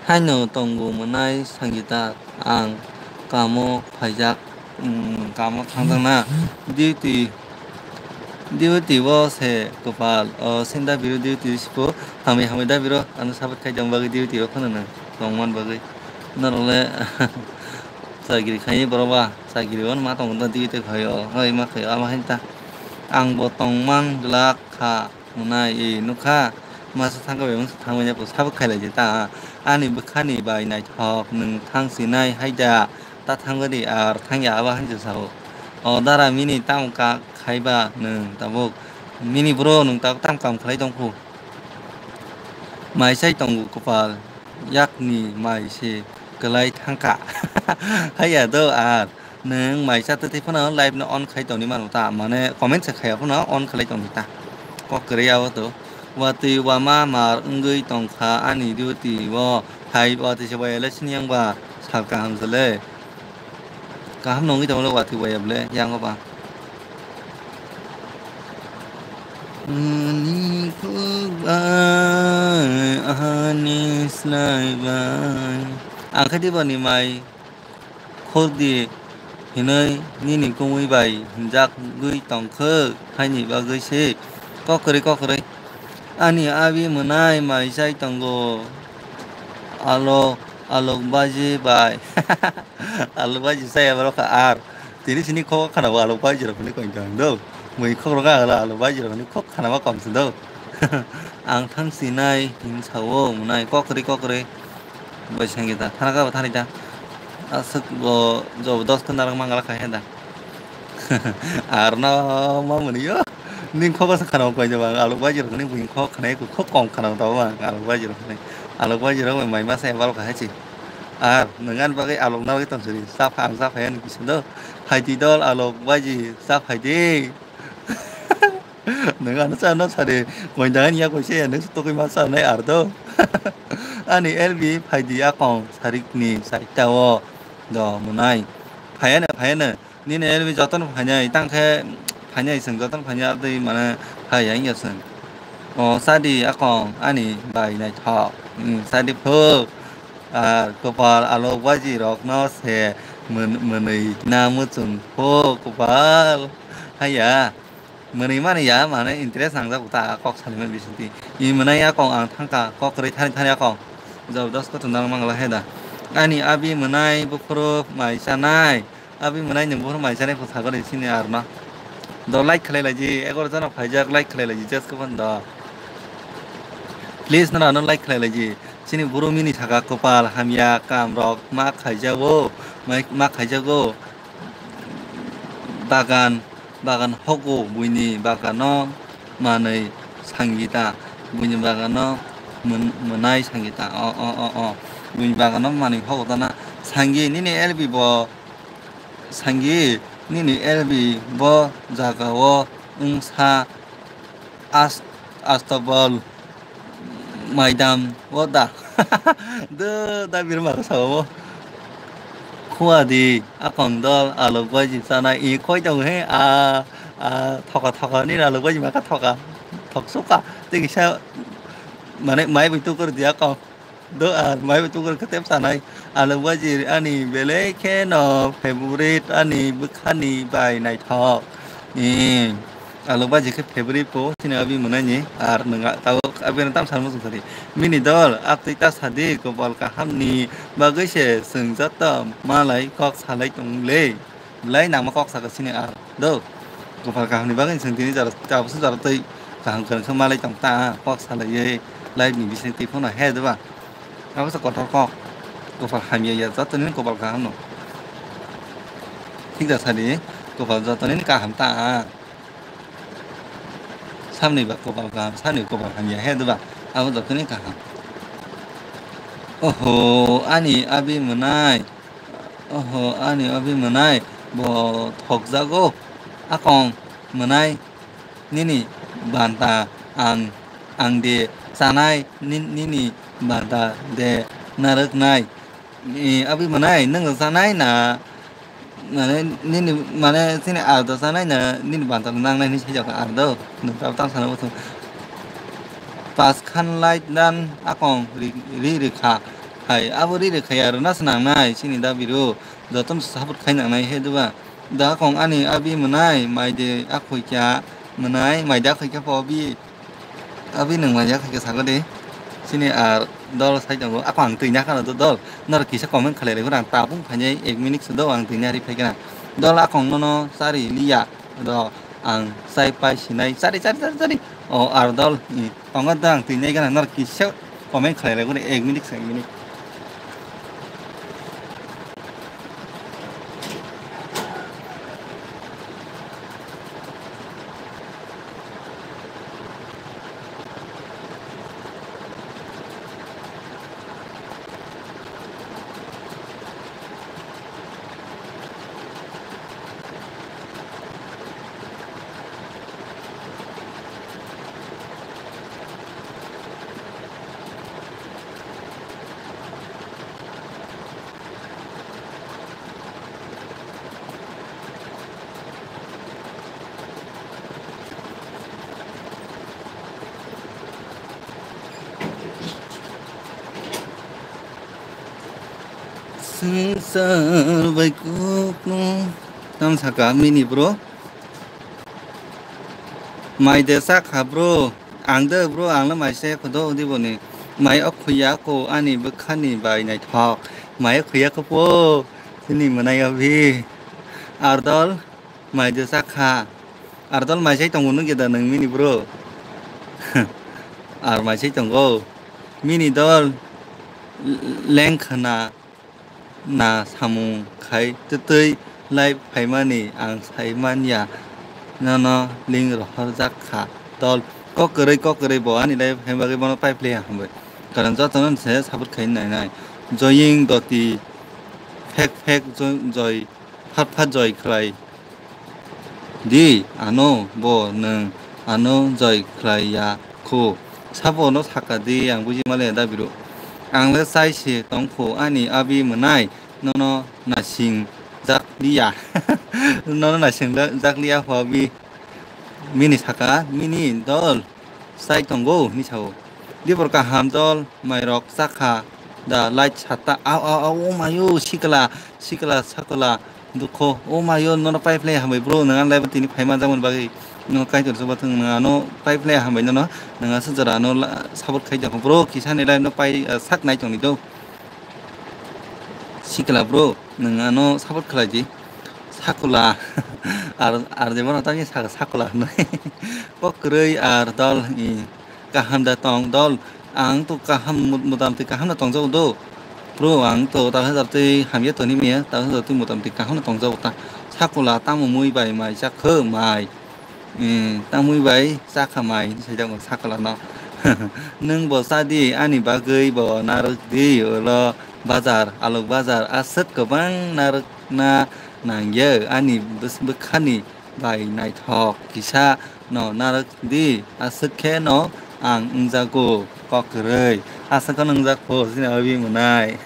Haino tongo mwnai Sangita ang kamo phaijak, mm, kamo thangjak na. Duty, duty o se kwpal, o sin da biro duty sipo, hamwi hamwi da biro, ano sabit khai tong bagwi duty o kheno no tongman bagwi. Norok le chagiri khai borok ba, chagiri o ma tongo da duty khai o, hoi ma khai o, ama hai ta. Ang bo tongman glak kha. Hwnai, e, nukha, masa thangkha bai masa thangmani, sabo khailai di ta. Ani bwkhani bai naithok, nwng thang sinai hai da, ta thangkha di, ar thangya abo hai se sao. O dara mini tamo ka khaiba nwng tabuk? Mini bro, nwng tabuk tamo kam khlai tongkhu? Mai sai tongo kwpal, yakni mai se kwlai thangkha. Haiya do ar. Nwng maisa twtwi phano live no on khai tongwi mano ta, mane comment se khaiya phano on khlai tongdi ta. Kok kwrwi abo to. Watwi wama mar wngwi tongkha ani duty o. Hai watwi se waya le sini yang ba sal kaham se le. Kaham no wngwi tongo le watwi waya bole yang ba. Ani khuk bai, ani slai bai. Ang khe dibo ni mai. Khordi hinwi nini kumui bai hinjakgwi tongkhe, haini bagwi se. Kokrwi, kokrwi. Ani abi mwnai mai chai tongo. Alo, alok baji bai. Alok baji chaya borok kha ar. Tini sini kok khana bo alok baji rok hinwi koito ang do. Mui khok rok ang alok baji rok hinwi kok khana ma kom se do. Ang thang sinai hin sao mwnai kokrwi, kokrwi. Bai sangita, thana ka ba thani ta. Aswk bo job dos khe narwk mangala khai heda. Arno ma mwnwi yo. Ning kho basa khana koi jaba alok baji rok ni buing kho khana ko kho kom khana ta ba alok baji rok ni. Alok baji rok mai masa ebal khai chi. Ar nang an bagwi alok narwk tong suri. Sa pha ang sa pha yan kisa do. Hai ti dol alok baji sa phai di. Nang ano cha no sari, koinda ani ya koise ya nang tokoi ma cha nai ar do. Ani L B phaidi akong sarik ni saita o do mwnai. Phayana, phayana. Nini L B jotono phainai, tang khe phainai chwng jotono phainai, abdai mane phai yang ya chwng. O sadi akong ani bai naithok. Hmm, sadi phuk. Ar kopal alok baji rok no se mwn-, mwnwi na muchung phuk kopal. Haya. Mwnwi mani ya, mane interest nangjago ta kok salimani bisingtwi. I mwnai ya kok ang thangkha, kok kwrwi thani thani ya kok. Jabardast kok tongna mangla he da. Ani abi mwnai buphuru mai chanai. Abi mwnai nwng buphuru mai chanai kok sagori sini arma. Do like khlai laiji, egaro jana phaijak like khlai laiji, just khe phano do. Please nana no like khlai laiji. Chini buru mini saka kopal hamya kam rok ma khaijago, mai-, ma khaijago. Bagan, bagan hogo buini bagano manwi sangita, buini bagano mwn-, mwnai sangita, o, o, o, o, buini bagano manwi hogo tana. Sangi nini L B bo, sangi nini L B bo jaga o wngsa as-, astabal. Maidam o da. Do da bir ma sa o. Khua di akong dol alok baji chana i khoi tong he a, a thoka thoka ni alok baji ma ka thoka. Thok suka. Te kisa mane mai bi tukur di akong. Do ar mai bi tukur kete chanai. Alok baji ani belai khe no favorite ani bwkhani bai naithok. Ee, alok baji khe favorite po chini abi mwnai ni ar nwng a-, tabuk abi no tam sal muchung sari. Mini dol, ah twi ta sadi, kopal kaham ni bagwi se chwng joto malai kok salai tong le. Belai nangma kok saka chini ar do. Kopal kaham ni bagwi chwng tini jora, tabuk se jora twi kaham kwrwng khe malai tong ta, kok salai ye live ni bising twi phano he do ba. Abo se kotor kok. Kopal hamya ya, joto ni kopal kaham no. Thik da sadi, kopal joto ni kaham ta. Samni ba kopal kaham, samni kopal hamya he do ba. Abo joto ni kaham. Oho, ani abi mwnai. Oho, ani abi mwnai. Bo thokjago. Akong mwnai. Nini banta ang, ang de chanai, ni-, nini banta de narwknai. Ni abi mwnai, nwng chanai na, mane, nini, mane, chini aldo chanai na, nini banta nangnai ni sejak aldo. Nwng tabuk tang sana bwswng. Paskhan light dan akong ri, ri rikha. Hai, abo ri rikha ya, rwna swnangnai, chini dabiru. Jotono support khai nangnai he diba. Da kong ani abi mwnai, mai de akhoi kya mwnai, mai de akhoi kya po abi. Abi nwng mai de akhoi kya sago de. Sini ar dol sai tongo. Ako ang twi nya khana do dol. Nor kisa comment khalai rego, ang tabung phainai ek minute se do ang twi nya ri phai kana. Dol akong nono chari liya. Do ang sai pai sinai. Chari, chari, chari, chari. O ar dol. Tongo da ang twi nai gana nor kisa comment khlai rego ek minute se ek minute. Swngchar bai kukno. Tam saka mini bro. Mai de sak ha bro. Ang de bro, ang le mai se khodo di boni. Mai o khuya ko ani bwkhani bai naithok. Mai o khuya ko po. Sini mwnai abi. Ardol. Mai de sak kha. Ar dol mai sai tongo nung keda nung mini bro. Ar mai sai tongo. Mini dol leng khna na samung khai twtwi lai phaimani ang sai manya. Nono ling rohor jak kha dol. Kok kwrwi kok kwrwi bo ani lai phaima bagwi bono pipe le hambai. Karon jotono se support khai nai nai. Joying doti phek phek jo-, joi phat phat joi khlai. Di, ano bo nwng ano joi khlai ya kho. Sabo no saka di, ang buji male da biro. Ang le chai se tong kho, ani abi mwnai nono nasing jak liya. Nono nasing jak liya pho abi. Mini saka, mini dol. Sai tongo hinwi sao. Dibor kaham dol mairok chakha da light satta. Au, au, au, o mayo sikla, sikla sakla dukho. O mayo nono pipe lai hambai bro, nang lai tini phaima jamon bagwi. No kaitor soba thang nang ano pipe lai hambai nono. Nang asa jora ano la-, support khai jakho bro, kisa ni lai no pai, ah, sak nai tongni do. Sikla bro, nwng ano support khlai di. Sakula. Ar, ar je bono tangwi saka sakula hwnwi. Kok kwrwi ar dol, i, kaham da tong dol. Ang to kaham mut-, mutamtwi kaham da tongjago do. Bro, ang to ta hajar twi hamya toni miya, ta hajar twi mutamtwi kaham da tongjago ta. Sakula tamo mui bai mai chakho mai. Eh, tamwi bai chakha mai, hinwi saijakgo sakala no. Nwng bo chadi, ani bagwi bo narwk di, ulo bazar, alok bazar, aswk kwbang narwkna nangya, ani bws-, bwkhani bai naithok kisa no narwk di, aswk khe no ang wngjago kok kwrwi, aswk no wngjak pho, chini abi mwnai.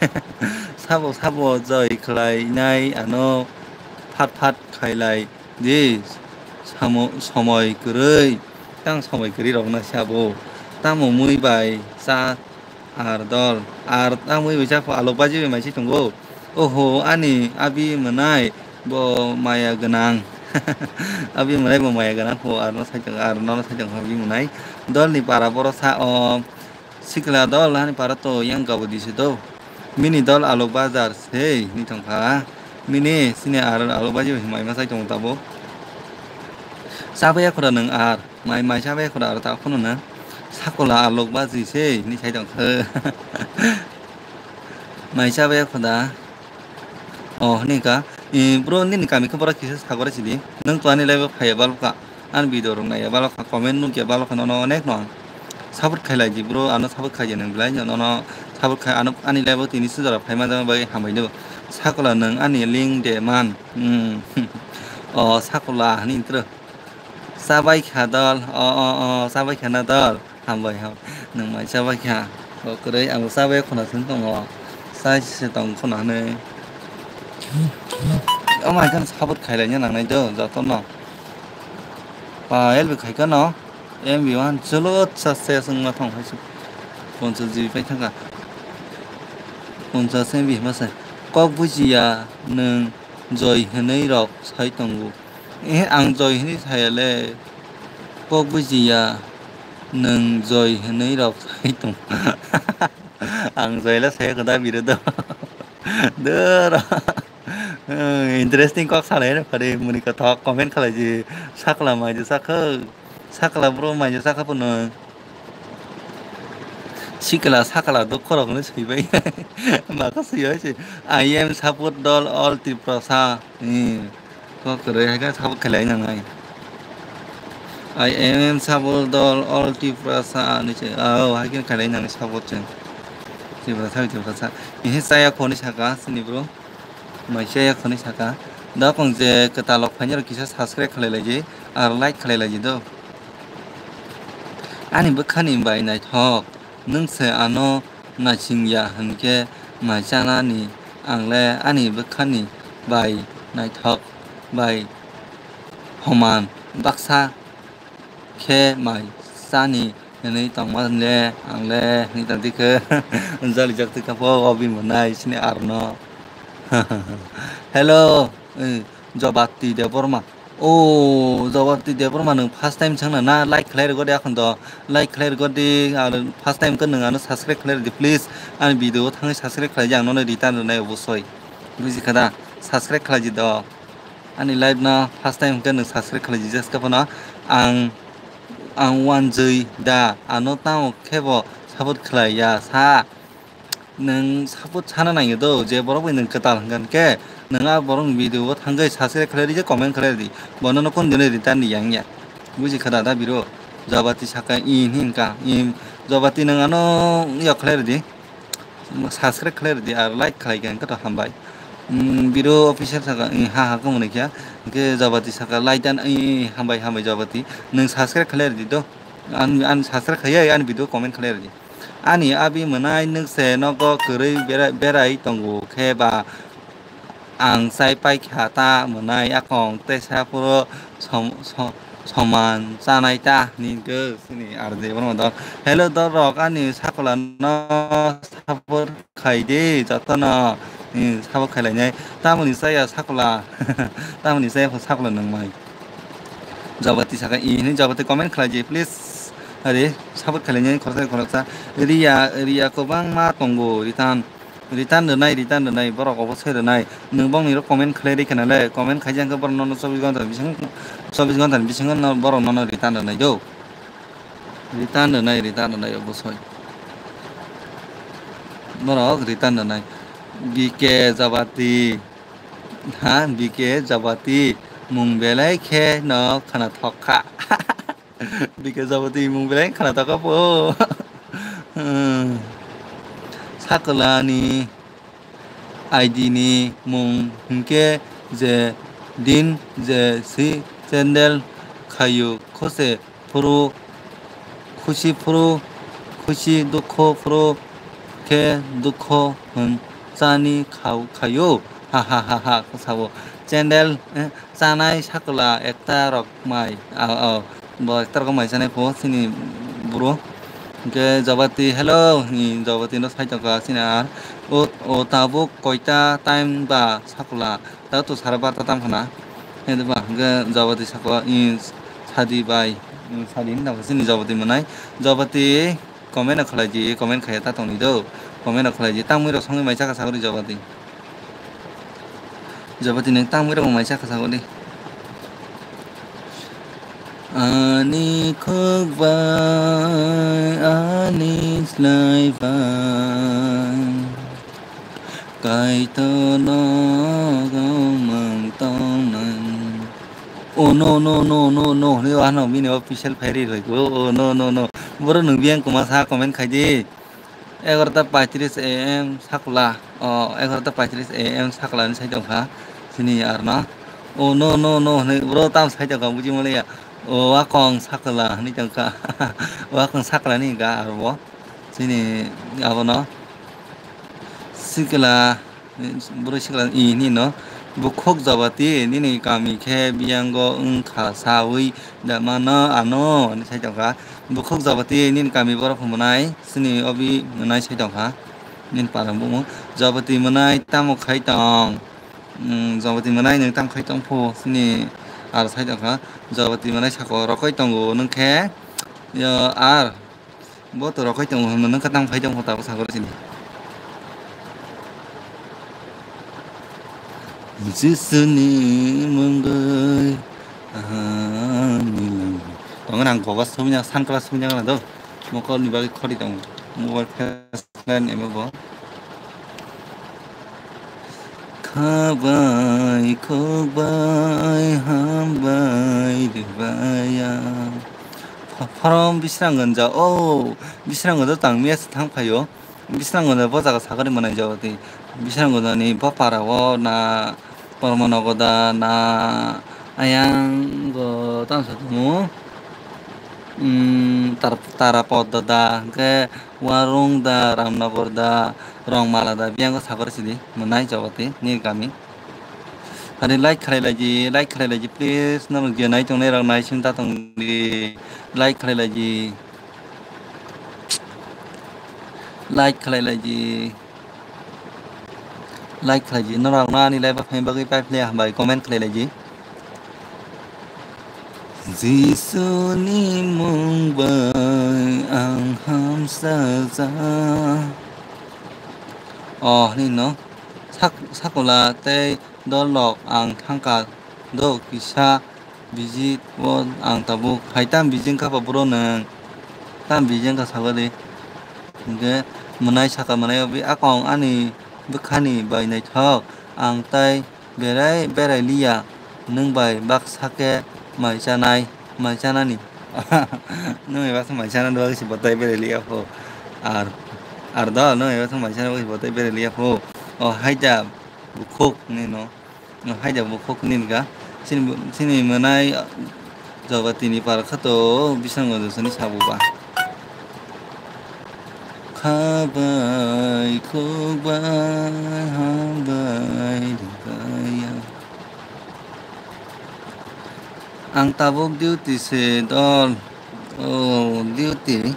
Sabo sabo joi khlainai ano phat phat khailai. Di, samo-, somoi kwrwi, tang somoi kwrwi rok na sabo. Tamo mui bai cha ar dol. Ar tamo mui bai cha pho alok baji bai mai se tongo. Oho, ani abi mwnai bo maya gwnang. Abi mwnai bo maya gwnang pho ar no sai tongo, ar no sai tongo abi mwnai. Dol ni para boro sa o. Sikla dol hani para to yang gabo di se do. Mini dol alok bazar sei ni tongkha. Mini sini ar alok baji mai ma sai tong tabo. Sabai khora nang ar mai mai sabai khora ar ta khono na. Sakola alok baji sei ni sai tongkha. Mai sabai khoda. Oh, hwnwi ka. I, bro, nini kami khe bora kisa sagora sidi. Nwng to ani live o phaiya balokha. Ani video rok naiya balokha, comment nukya balokha, nono onek no ang support khailai di, bro, ano support khaidi nwng belai, nono support khai, ano ani live o tini sujara phaima jagani bagwi hambai do. Sakola nwng ani link de man. Hmm. O sakola hwnwi intro. Chabai kha dol, o, o, o, chabai kha na dol. Hambai ham. Nwng mai chabai kha. O kwrwi ang chabai khuna thung tongo. Chai se tong khuna hwnwi. O mai khan support khailai nangnai do jotono. Pa L B khai kha no. M B one cholo cha se sung ma thong hai su. Ponchas G B pai thang kha. Ponchas M B ma se. Kok bujiya nwng joi hwnwi rok sai tongo. Eh, ang joi hwnwi saya le. Kok bujiya nwng joi hwnwi rok sai tongo. Ang joi le saya kho da biro do. Doro. Interesting kok salai phari muni kothok comment khalai ji sakla mai ji sakha sakla bro mai ji sakha puno. Sikla sakla do khorok no sui bai. Maka sui oi se. I am support dol all Tiprasa. Hmm. Kok kwrwi hai khe support khlai nangnai. I am support dol all Tiprasa ni se. Oh, hai khe khlai nangnai support se. Tiprasa, Tiprasa. Ihe saya khoni saka sini bro. Mai saya khoni saka. Da kong je kwtal lok phainjaro kisa subscribe khlai laiji, aro like khlai laiji do. Ani bwkhani bai naithok, nwng se ano naising ya hwn khe mai chanani ang le ani bwkhani bai naithok bai homan baksa khe mai chani hwnwi tongma le ang le hwnwi tong dikhe jalijak twi kha pho o bini bo nai sini arno. Hello, eh, Jobati Debbarma. O Jobati Debbarma, nwng first time chwngna na? Like khlai rwgo de akhon do. Like khlai rwgo de, aro first time khe nwng ano subscribe khlai rwdi please. Ani video o thangwi subscribe khlai di, ang nono return rwnai obosoi. Buji kha da? Subscribe khlai di do. Ani live no first time khe nwng subscribe khlai di, just khe phano ang, ang wanjwi da ano tamo khe bo support khlai ya sa. Nwng support sana nangya do, je borok bai nwng kwtal hwnkha khe, nwng a borok ni video o thangwi subscribe khlai rwdi, comment khlai rwdi. Bo nono kunu dino return ni yang ya. Buji kha da da biro. Jobati saka i hinka, i Jobati nwng ano yok khlai rwdi. Subscribe khlai rwdi, aro like khlai khe hwnkhe to hambai. Mm, biro official saka, i ha ha khe mwnwi khe. Hwnkhe Jobati saka like dan, i hambai, hambai Jobati. Nwng subscribe khlai rwdi do. An, an subscribe khlai ya, ani video comment khlai rwdi. Ani abi mwnai nwng se nogo kwrwi bera-, berai tongo khe ba ang chai pai kha ta mwnai akong tesa phuru som-, som-, soman chanai ta hwnwi hwnkhe sini R J Borma do. Hello dorok, ani sakula no support khai di jotono, hmm, support khai lainai. Tamoni chaya sakula, tamoni chaya sakula nangmai. Jabati saka i hwnwi Jabati comment khlai di please. Are support khlai nai khoroksa khoroksa. Riya, Riya kwbangma tongo, return, return rwnai, return rwnai, borok obo soi rwnai. Nwng bongni rok comment khlai rikha nale, comment khaijak khe borok nono chobbish ghonta ni bising, chobbish ghonta ni bisingo no borok nono return rwnai do. Return rwnai, return rwnai obo soi. Borok return rwnai. B K Jabati. Ha, B K Jabati mung belai khe no khwnathok kha. B K Jabati mung belai khwnathok kha po. Hmm. Sakula ni I D ni mung hinkhe je din je si chendel khayu khose phuru, khusi phuru, khusi dukho phuru khe dukho hwn chani khau khayo. Ha ha ha ha, sabo. Chendel, eh, chanai sakula ekta rok mai. Ah, oh, bo ekta rok mai chanai pho, chini bro. Hwnkhe Jabati, hello, ni Jabati no sai tongkha, chini ar. O, o tabuk koita time ba sakula. Ta to sara barta tam khana. Hede ba, hwnkhe Jabati sako, i, sadi bai, i, sadi hinda bo chini Jabati mwnai. Jabati comment no khlai di, comment khaiya ta tongni do. Comment no khlai di, tangmui rok songwi mai chakha sagori Jabati. Jabati nwng tangmui rok mai chakha sagori. Ani khuk bai, ani slai bai. Kaitor no gomang tongnai. Oh no, no, no, no, no, hwnwi o hano bini official phairi rwgo. Oh no, no, no. Boro nwng biyang kwma sa comment khai di. Egarota paitris A M sakula. Oh, egarota paitris A M sakula ni sai tongkha. Sini arno. Oh no, no, no, hwnwi boro tam sai tongkha buji maliya. Oh, wakong sakula hwnwi tongkha. Wakong sakula ni ga arbo. Sini abono. Sikla, bwrwi sikla i hini no, bukhuk Jabati, nini kami khe biyango wngkha sawi da mano ano, hwnwi sai tongkha. Bukhuk Jabati, nini kami borok hwnmwnai, chini obi mwnai sai tongkha. Nini para bumo. Jabati mwnai tamo khai tong? Hmm, Jabati mwnai nwng tamo khai tong phu? Sini ar sai tong kha. Jabati mwnai sako rokoi tongo nwng khe. Yo ar. Bo to rokoi tongo hwnwi nwng khe tamo khai tong phu tabuk sakori sini. Jisuni mungwi ani lang. Tongo nang goba sumya, sunglass sumya na do. Mokol ni bagwi khori tongo. Mobile flash light emo bo. Khabai khokbai hambai rwbaiya. Pha-, pharom Bisrangonja, o, Bisrangonja tang miya se thang phaio. Bisrangonja bo jaga sakari manai jago tei. Bisrangonja ni bo para o na, Kormanogo da na, ayang go tang sa tumu. Hmm, tar-, Tarapot da da, hwnkhe Warung da, Ramnagar da, Rongmala da, biyang go sakari sidi, mwnai jago tei, nini kami. Hari like khlai laidi, like khlai laidi, please, norok je nai tongnai rok nai sing ta tong di, like khlai laidi, like khlai laidi, like khlai di, norok no ani live o phaima bagwi pai phle hambai comment khlai laidi. Jisuni mung bai ang hamsa ja. Oh, hwnwi no sak-, sakula tei dolok ang thangka do kisa visit o ang tabuk hai tam visit kha ba bro nwng tam visit kha sabo de. Hwnkhe mwnai saka mwnai obi akong ani bwkhani bai naithok ang tai berai berai liya nwng bai baksa khe mai chanai mai chanani nwng bai baksa mai chanani bagwi se botai berai liya pho ar ar do nwng bai baksa mai chanani bagwi se botai berai liya pho o hai da bukhuk ni no. Haida bukhuk nini ga. Chini, chini mwnai Jabati ni para kha to Bisrango josani sabo ba. Khabai khukbai hambai rwbaiya. Ang tabuk duty se dol. Oh, duty.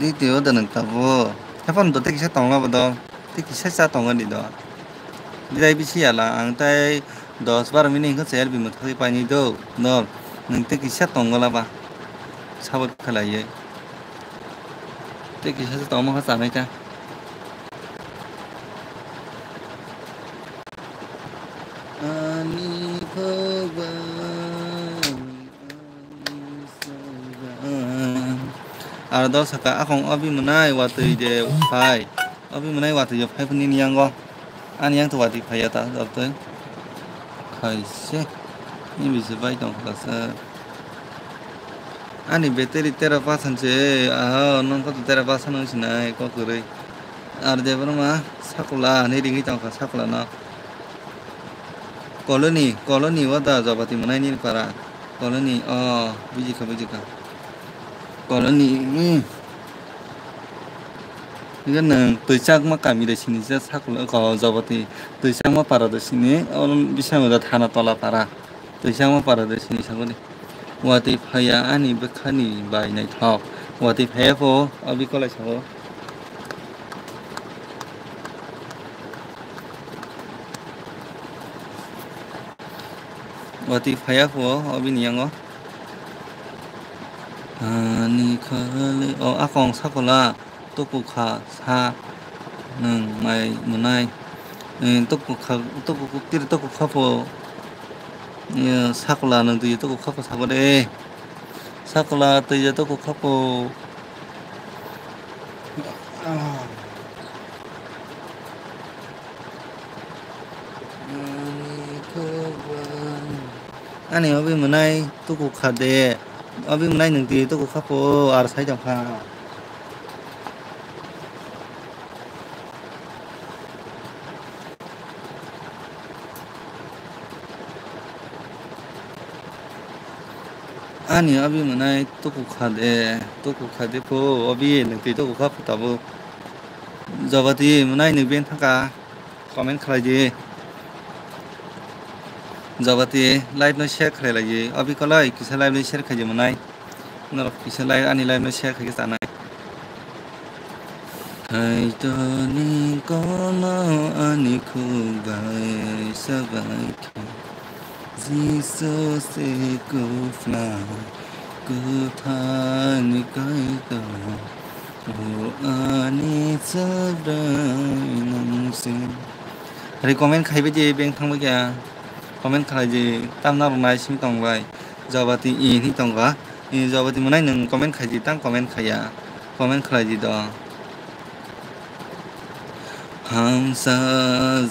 Duty o da nang tabuk. Haphano to tei kisa tongla bo dol. Tei kisa cha tongo di do. Bidai bisi yala ang tai dos baro minute hinkhe chayal bimwthagwi painwi do. Dol, nwng tei kisa tongo laba. Sabot khlaiwi. Tei kisa cha tongma kha chanai ta. Ani khobang. Aro dol saka, "Akhong obi mwnai watwi de phai. Obi mwnai watwi de phai phunini yango. Ani yang to watwi phaiya ta dol twi." Khaise. Ni bisi bai tong khlasa. Ani battery tera percent se, aha, nong kok tera percent nong sinai kok kwrwi. Ar de borma sakula ni ringwi tong kha sakula no. Colony, colony o da Jabati mwnai ni para. Colony, oh, bujikha, bujikha. Colony, hmm. Hingke nwng twi chakma kami de sini je sakula, ko Jabati twi chakma para de sini, oro bisingo da thana tola para. Twi chakma para de sini sakuli. Watwi phaiya ani bwkhani bai naithok. Watwi phaiya pho, abi kolai sabo. Watwi phaiya pho, abini yango. Ani khali, o, akong sakola, tuku kha, sa, nwng mai mwnai. Eh, tuku kha, tuku kuktir tuku kha pho. Ye, sakola nwng twi tuku kha pho sabo de. Sakola twi tuku kha pho. Ani obi mwnai tuku kha de. Obi mwnai nwng twi tuku kha pho, ar sai tong kha. Ani obi mwnai tuku kha de, tuku kha de pho, obi nwng twi tuku kha pho tabuk. Jabati mwnai nwng ben thangka, comment khlai di. Jabati live no share khlai lai di, obi kolai kisa live no share khai di mwnai. Norok kisa live, ani live no share khai khe chanai. Kaitorni kono ani khuk bai sabai khe, Jisu se kufla kwthani Kaitor, o ani Subrai nung se. Recommend khaibai di, beng thangbai kha. Comment khlai di, tamna rwnai simi tong bai. Jabati i hwnwi tong kha. I jabati mwnai nwng comment khai di, tang comment khaiya. Comment khlai di do. Hamsa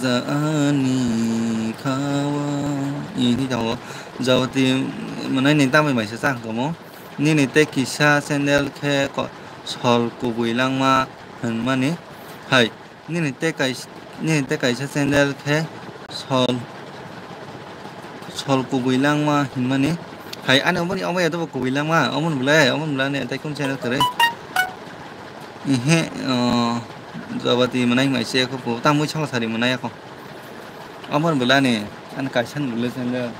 ja ani khawa. I hwnwi tongo. Jabati mwnai ni tambai maisa chang tomo. Nini tei kisa sandal khe ko-, sol kubui langma hwnmani hai. Nini tei kais-, nini tei kaisa sandal khe sol, sol kubui langma hinmani. Hai, ani omoni, omo ya dobo kubui langma, omoni bwle, omoni bwle ani tei kun sandal kwrwi. Ihe, o, jabati mwnai hwnmai se kho, tamo sala sari mwnai kho. Omoni bwle ani, ani kaisa ni bwle sandal.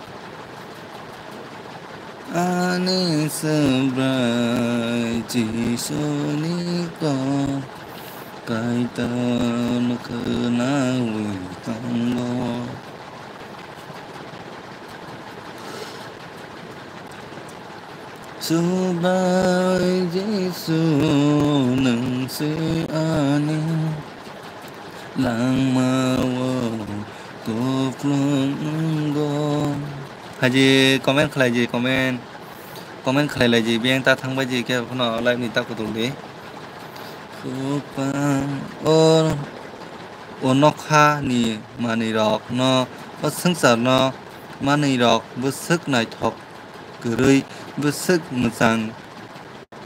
Ani Subrai Jisuni kok Kaitorno khwnaui tongo. Subrai Jisu, nwng se ani langmao kupulung wngo. Haji comment khlai di, comment. Comment khlai lai di, biyang ta thang bai di, khe phano live ni ta kutung di. Khupang o, o nokha ni manwi rok no, o swngchar no manwi rok bwswk naithok kwrwi, bwswk mwchang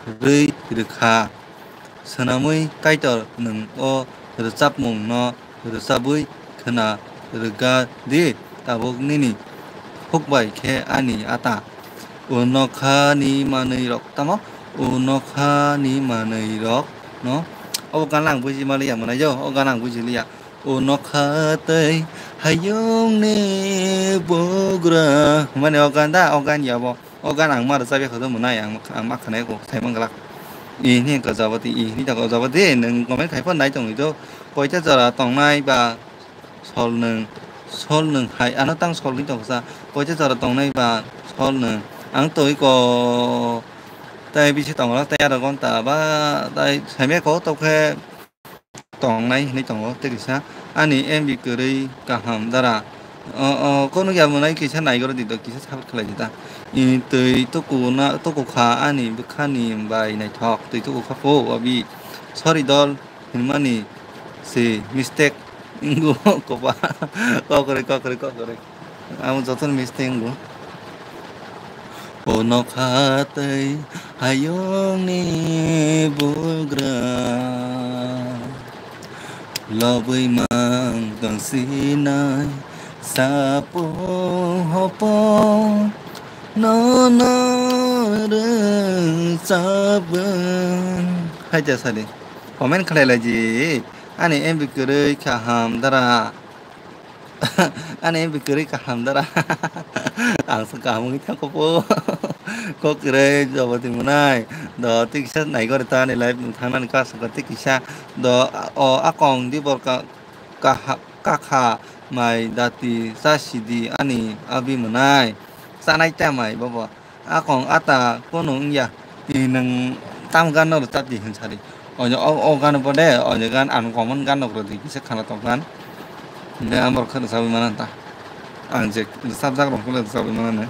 kwrwi rwkha. Swnamwi Kaitor nwng o rwchapmungno rwchabwi khwna rwga di, tabuk nini huk bai khe ani ata. O nokhani manwirok tamo? O nokhani manwirokno. Obo gana ang buji maliya mwnai yo, o gana ang buji liya. O nokha tei hayungni bugra. Mane o gan da, o gan ya bo. O gan ang ma rwchap ya kho, mwnai ang, ang ma khwnai kho, thai man glak. I hini ka jabati, i hini ta ka jabati, nwng comment khai phan nai tongwi do. Koita jora tongnai ba sol nwng, sol nwng hai, ano tang sol ni tong sa. Koita jora tongnai ba sol nwng. Ang toi ko, tai bisi tong glak, tai aro gonta ba, tai saimya ko, to khe tongnai hinwi tongo tei kisa ani M B kwrwi kaham dara. O, o, kono ya mwnai kisa naigoro di do, kisa sabit khlai di ta. I twi tuku na, tuku kha ani bwkhani bai naithok, twi tuku kha pho, abi. Sorry dol, hinmani se mistake. Ingo kopa. Kokore, kokore, kokore. Amo jotono mistake wngo. O nokha tei hayungni bugra. Lobwi mang tong sinai sapung hopong nono rwchapung. Hai ja sadi. Comment khlai lai di. Ani M B kwrwi kaham dara. Ani M B kwrwi kaham dara. Ang se kaham wngwi thangkho po. Kok kwrwi jabati mwnai. Do tei kisa naigori ta ani live nung thangnani ka saka tei kisa. Do o akong di bor ka, kaha, kakha mai dati chasi di ani abi mwnai. Chanai ta mai bobo. Akong ata kono wngya. I nwng tam gano rwchap di hwn sadi. Ojo o, o gano pode, ojo gan ang common gano rwdi kisa khana tong gan. Hwnde ang borok khe rwchapwi mana ta. Ang je rwchapjak rok khe rwchapwi mana ne.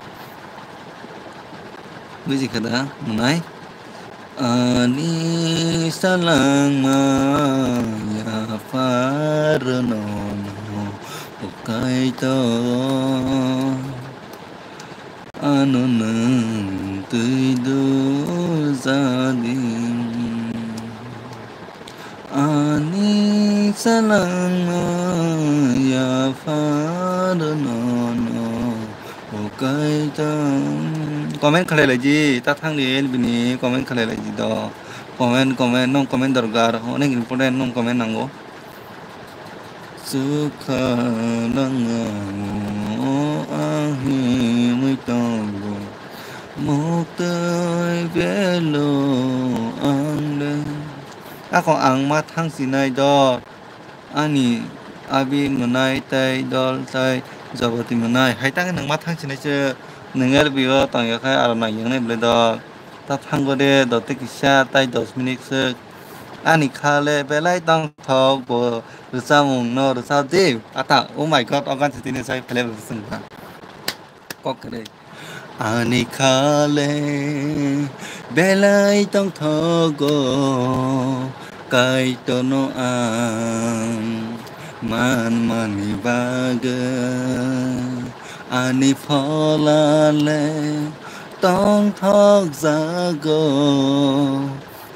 Buji khe da, mwnai? Ani salangma yaphar nono, o Kaitor. Ano nwng twi dujadi. Ani salangma yaphar nono, o Kaitor. Comment khlai lai di, ta thang di, bini comment khlai lai di do. Comment, comment, nung comment dorkar, onek important nung comment nango. Sukha langao ang himwi tongo, muktwi belo ang le. Ako ang ma thang sinai dol, ani abi mwnai tei dol tei jabati mwnai. Hai tangwi nwng ma thang sinai se, nwng L B o tong ya khai aro nai yang nai belai dol. Ta thango de dol tei kisa tai dos minute swk. Ani kha le belai tong thok bo rwchapmung no rwchap di. Ata, oh my God, o gan se tini sai phele bo swng kha. Kok kwrwi. Ani kha le belai tong thogo, Kaitorno ang man mani bagwi. Ani phola le tong thok jago,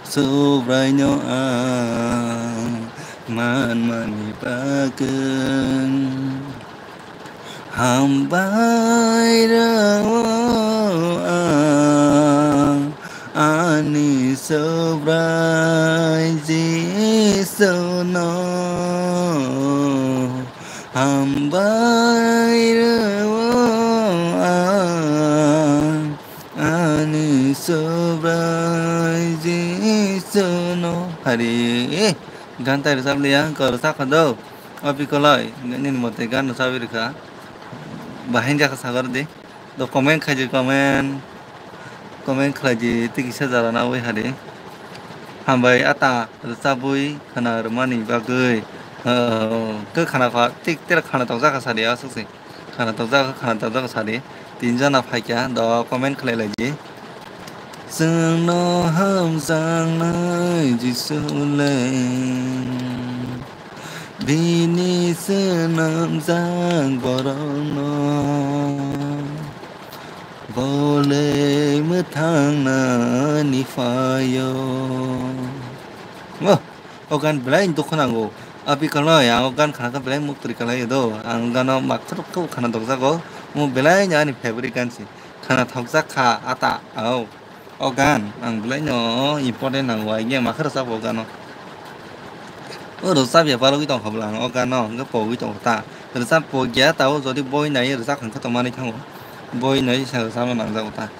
Subraino ang man mani bagwi. Hambai rw ang ani Subrai Jisuno. Hambai rw ang ani Subrai Jisuno. Hari, eh, gan tai rwchap liya, ang kok rwchap kha do. O bikoloi, nini mote gan rwchapwi rwkha. Bahai wngjakha sagar di. Do comment khaidi, comment. Comment khlaidi, tei kisa jara na wi hadi. Hambai ata rwchabwi khna rwmani bagwi. Oh, khe khna kha, tik tere khna tokjakha sadi aswk se. Khna tokjakha, khna tokjakha sadi. Tin jona phaikha, do comment khlai laidi. Chwngno hamjaknai Jisu le, bini swnamjak borokno, bo le mwthangnani phaio. Oh, o gan belai dukhu nango. Abikolno ang o gan khna khe belai muktri kalaio do. Ang gano makthar khe khna dokjago. Mo belai ani favorite gan se. Khna thokjak kha ata. Au. O gan ang belai no important nango. Ai ge makha rwchap o gano. O rwchap ya palogwi tong kha bwla ang o gano hwnkhe pogwi tong kha ta. Rwchap pogya ta o jodi boi nai rwchap hwnkhe tong manwi thango. Boi nai sa rwchapno nangjago ta.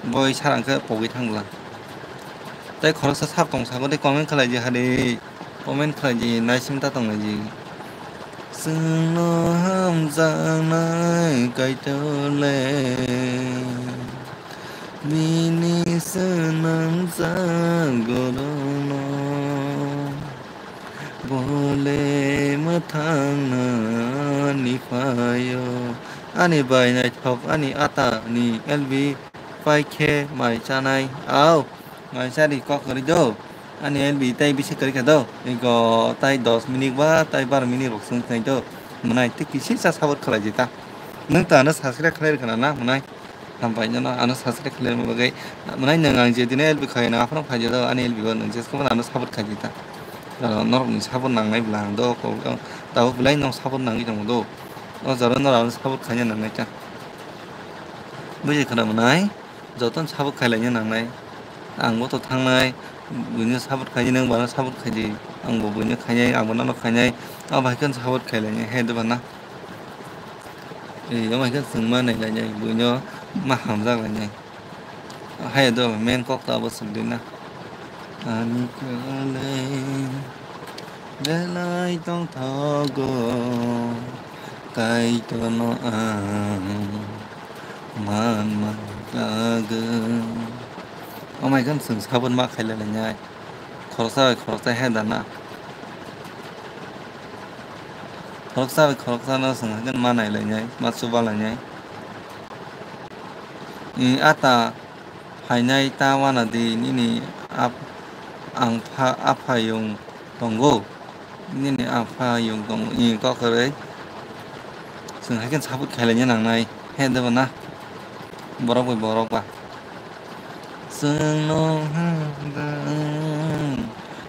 Boi sara hwnkhe pogwi thang bwla. Tei khoroksa sap tong sago tei comment khlaidi hadi. Comment khlaidi, naising ta tonglaidi. Chwngno hamjaknai Kaitor le, bini swnamjak borokno, bo le mwthangnani phaio. Ani bai naithok, ani ata ni L B pai khe mai chanai. Au, mai chari kok kwrwi do. Ani L B tai bisi kwrwi kha do. Ego tai dos minute ba tai bar minute rok swng thanai do. Mwnai tei kisi cha support khlai di ta. Nwng ta ano subscribe khlai rwkha na, mwnai? Hambai no, ano subscribe khlai rwma bagwi. Mwnai nwng ang je dino L B khai na, aphano phai di do, ani L B o nwng jesko ano support khai di ta. Norok ni support nangnai bwla ang do, tabuk belai no support nangwi tongo do. O jora norok ano support khaina nangnai ta. Buji khana mwnai? Jotono support khlai laina nangnai. Ang bo to thangnai, buino support khaidi, nwng bono support khaidi, ang bo buino khainai, ang bo nono khainai. Abo hai kheno support khlai lainai, hai de bana. Ei, abo hai kheno chwng ma nai lainai, buino ma hamjak lainai. Hai do main kok to abo swk di na. Ani kwlai belai tongthogo, Kaitorno ang man man bagwi. Amai khan chwng sabon ma khailai lainai. Khoroksa bai khoroksa he dana. Khoroksa bai khoroksa no chwng haikhe ma nai lainai, ma chuba lainai. I ata phainai ta wana di nini ap-, ang pha-, aphayung tongo. Nini aphayung tongo, i kok kwrwi. Chwng haikhe support khailaiya nangnai. He debo na? Borok bai borok ba. Chwngno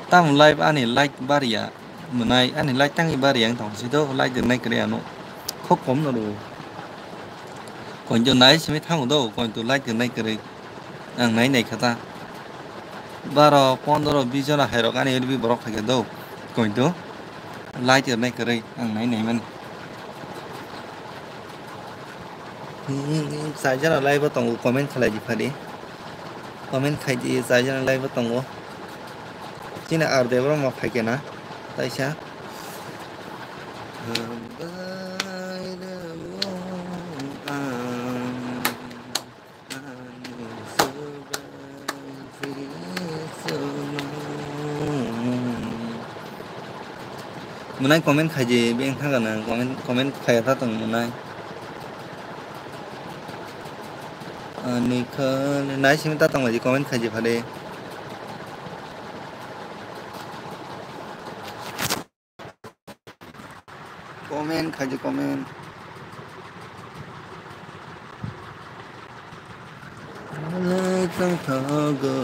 tamo live ani like bariya mwnai, ani like tangwi bariya wng tong si do, like rwnai kwrwi ano. Khok kom no rwo. Kointo nai simi thango do, kointo like rwnai kwrwi. Ang nai nai kha ta. Baro, pondro, bis jona hai rok ani L B borok phai kha do. Kointo like rwnai kwrwi ang nai nai mani. Hmm, chai jona live o tongo, comment khlai di phadi. Comment khai di, chai jona live o tongo. Chini R D bro ma phaikhe na taisa. Mwnai comment khaidi, beng thangka nang comment, comment khaya ta tong mwnai. Ani kha nai simi ta tong laidi comment khaidi phade. Comment khaidi comment. Lai tong thogo.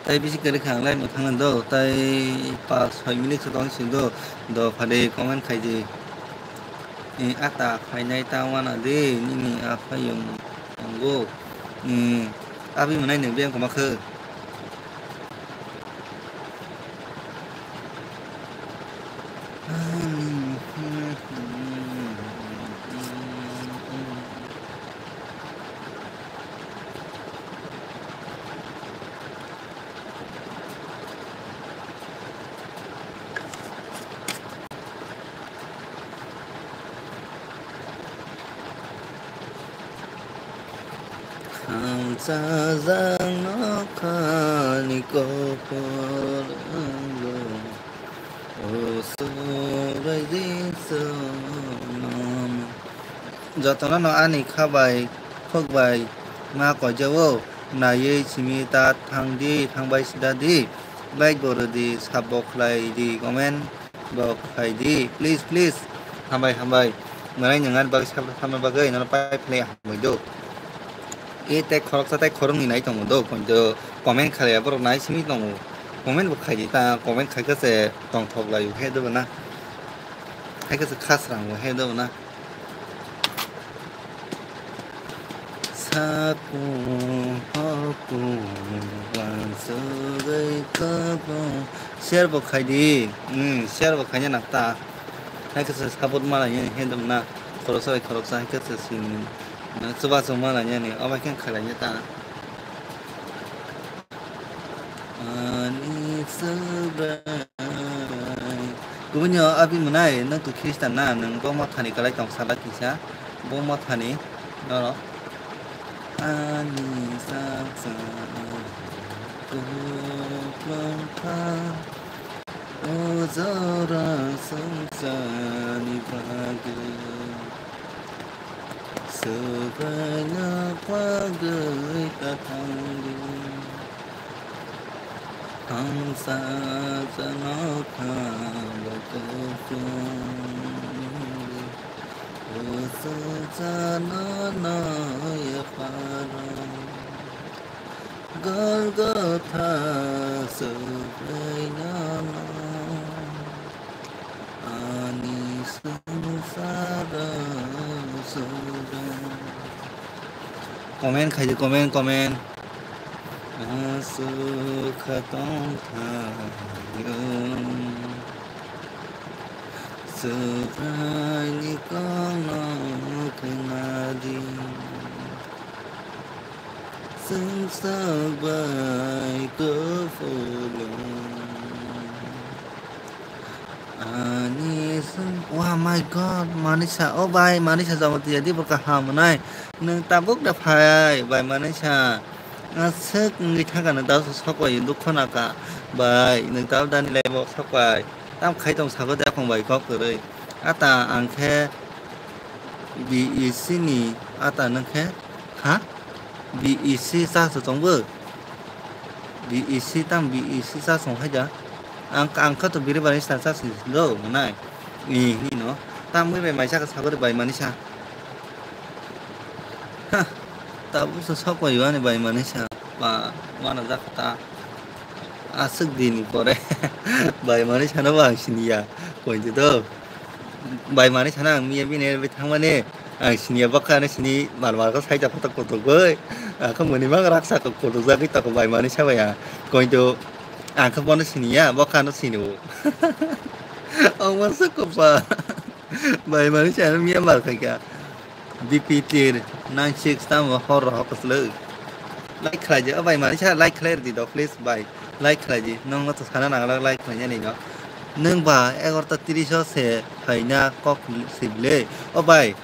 Tai bisi kwrwi kha ang lai mwkhang do, tai pas soi minute sa tong sing do, do phade comment khaidi. Eh, ata phainai ta wana de, nini aphayung tongo. Eh, abi mwnai nang biyang koma khe. Khamchajak nokhani kophor wngwi, o Subraiyung Jisu nono. Jotono no ani kha bai, khuk bai ma koijao, naiwi simi ta thang di, thang bai sida di, like bo rw di, sabo khlai di, comment bo khai di, please, please. Hambai, hambai. Mwnai nwng ani bagwi sab-, samna bagwi nono pai phlai hambai do. E tei khoroksa tei khoroknwi nai tongo do, kointo comment khlaiya borok nai simi tongo. Comment bo khai di ta, comment khai khe se tongthok lai o he do na. Hai khe se khasrang o he do na. Sakung hokung wansugwi kwbung. Share bo khai di. Hmm, share bo khaina nang ta. Hai khe se support ma lainani, he dam na. Khoroksa bai khoroksa hai khe se sini. Chubachu ma lainani. Obo hai khe khlai laina ta. Ani Subrai. Kubuni o abi mwnai, nwng tu Khristan na, nwng bo mothani kwlai tong sala kisa, bo mothani norok. Ani saksa kuplung kha, o jora swngcharni bagwi. Subraino bagwi ta thang di. Ang sa chano kha ba kuplung di. Usu chano no ya paro. Golgotha Subraino no. Ani swngcharo Subrai. Comment khai di, comment, comment. Aswk kha tong thaio. Subraini kokno khna di. Swngchar bai kupulung. Ani swng-, oh my God, Manisa, oh bai, Manisa Jamatia di bo kaham mwnai. Nwng tabuk da phai, bai Manisa. Aswk wngwi thangkha nwng tabuk sok bai, dukho naka. Bai, nwng tabuk dani lai bo sok bai. Tam khai tong sago de aphang bai kok kwrwi. Ata ang khe B E C ni ata nwng khe, ha? B E C cha se tongbo? B E C tam B E C cha song hai da. Ang, ang kha to biri bari sa cha si do mwnai. Ni, ni no. Tam bai bai mai cha ka sagori bai Manisa. Ha. Tabuk sa sok bai ani bai Manisa. Ba, wana jak ta. Aswk dini pore. Bai Manisa no ba ang siniya. Koi de do. Bai Manisa no ang miya bini bai thangmani. Ang siniya bokha no sini mal mal ko sai ta kotok kotok bai. Ako muni mang raksa ko kotok jagwi tako bai Manisa bai ang. Koi do ang khe bono siniya, bokha no sini o. Ang ma sok ko pa. Bai Manisa no miya mal khai ka. B P tir nine six tamo hor rohor kwchwlwi. Like khlai di, o bai, manisa like khlai rwdi do, please bai. Like khlai di, nwng no to sana nangla like khlai nani no. Nwng ba egarota tris o se phaina kok sibile. O bai,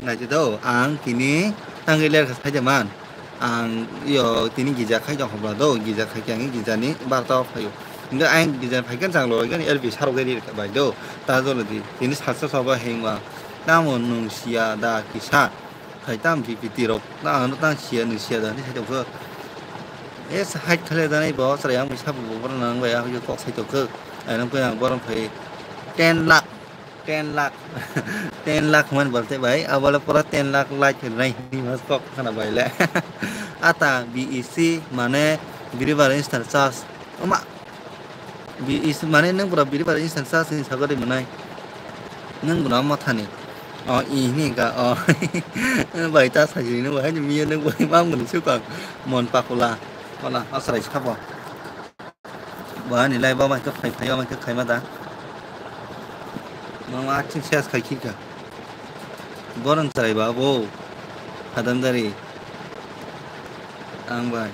naidi do, ang tini tangwi ler kha saida man. Ang yo tini gija khai tong khobla do, gija khai khe ang gija ni barta o phaio. Hingke ang gija phai khe chang loi gani L P sarok gari bai do. Ta jolo di, tini salsa soba hengwa. Tamo nwng siya da kisa. Hai tam P P T rok, na ano tang siya ni siya da ni sai tongkho. E sa hai thale da nai bo chwrai ang bisa bo bo nang bai ang kok sai tongkho. Ai nang koi ang borom phai ten lakh, ten lakh, ten lakh man bolte bai, abole pura ten lakh like nai ni mas kok khana bai le. Ata B E C mane Biribar Instant Charge. Oma, Bi-, is-, mane nwng bwrok biri bai instant sa sini sagori mwnai. Nwng bwrok mathani. O, i hini ka, o. Bai ta sajini nwng bai miya nwng bai ma muni sukang. Mon pakula. Wala, asrai sabo. Ba ni lai ba mai ka phai phai mai ka khai ma da. Mama acting ses khai khika. Boron chwrai ba bo. Hadam dari. Ang bai.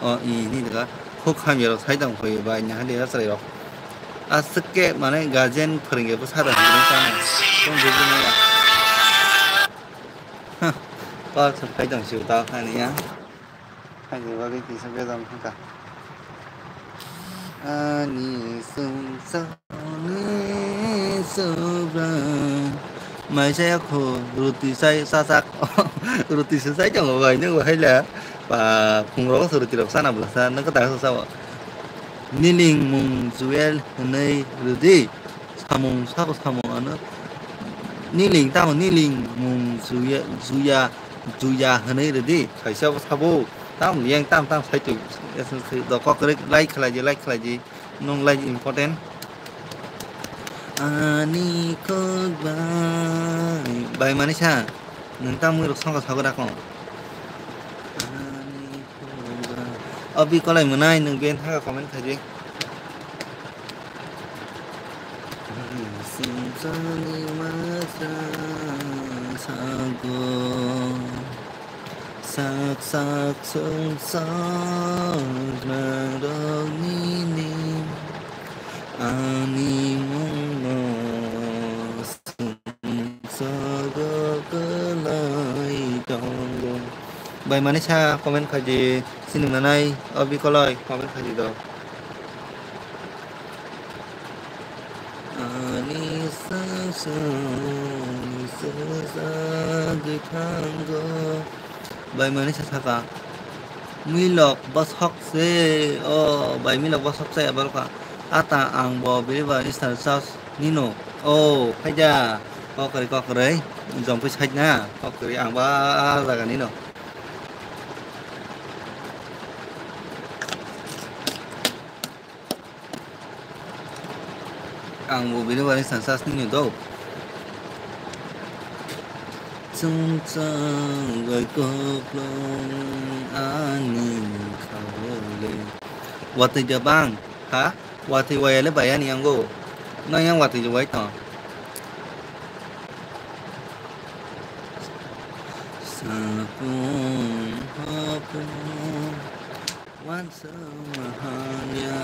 O, i, ni daga. Khuk hamya rok sai tong phai bai, nahali ya chwrai rok. Aswk khe, mane, guardian phwrwngya bwsa da hinwi tamo. Tong bujui maya. Ha, kok sa phai tong si uta khani ya. Hai ni bagwi kisa bejam thangkha. Ani sumsa. Ani subra. Mai saya khu ruti sai sasak. Ruti sai tongo bai, nwng bai la. Pa phungrok se ruti rok sana bwla sa, nwng kwtal sa sao. Niling mung juel hwnwi rwdi. Samung sabo samung ano. Niling tamo niling mung juya juya juya hwnwi rwdi. Kaisa bo sabo. Tam yang tam tam sai tu. Dokok like khlai di, like khlai di. Nwng lai important. Ani khuk bai. Bai mani sa. Nwng tamo rok songkha sago rakong. Ani khuk bai. Obi kolai mwnai nwng ben thaga comment khai di. Sumsani masa sago. Sak sak sumsok nangrok nini ani mungno sumsogo kwlai tongo. Bai mani sa comment khai di, sini manai obi koloi comment khai di do. Ani sasani sajagwi thango. Bai mani sa saka. Milok bosok se. O, bai milok bosok se abar ka. Ata ang bo biriba Eastern South nino. O, phaida. Kokri kokri. Jompi side na. Kokri ang ba jaga nino. Ang bo bini bari sansa sini do. Chungchang bai koplong ani khawle. Watwi da bang, ha? Watwi wayale bayani ango. Nang yang watwi wai tong. Sapung hapung. Wansuk mahanya.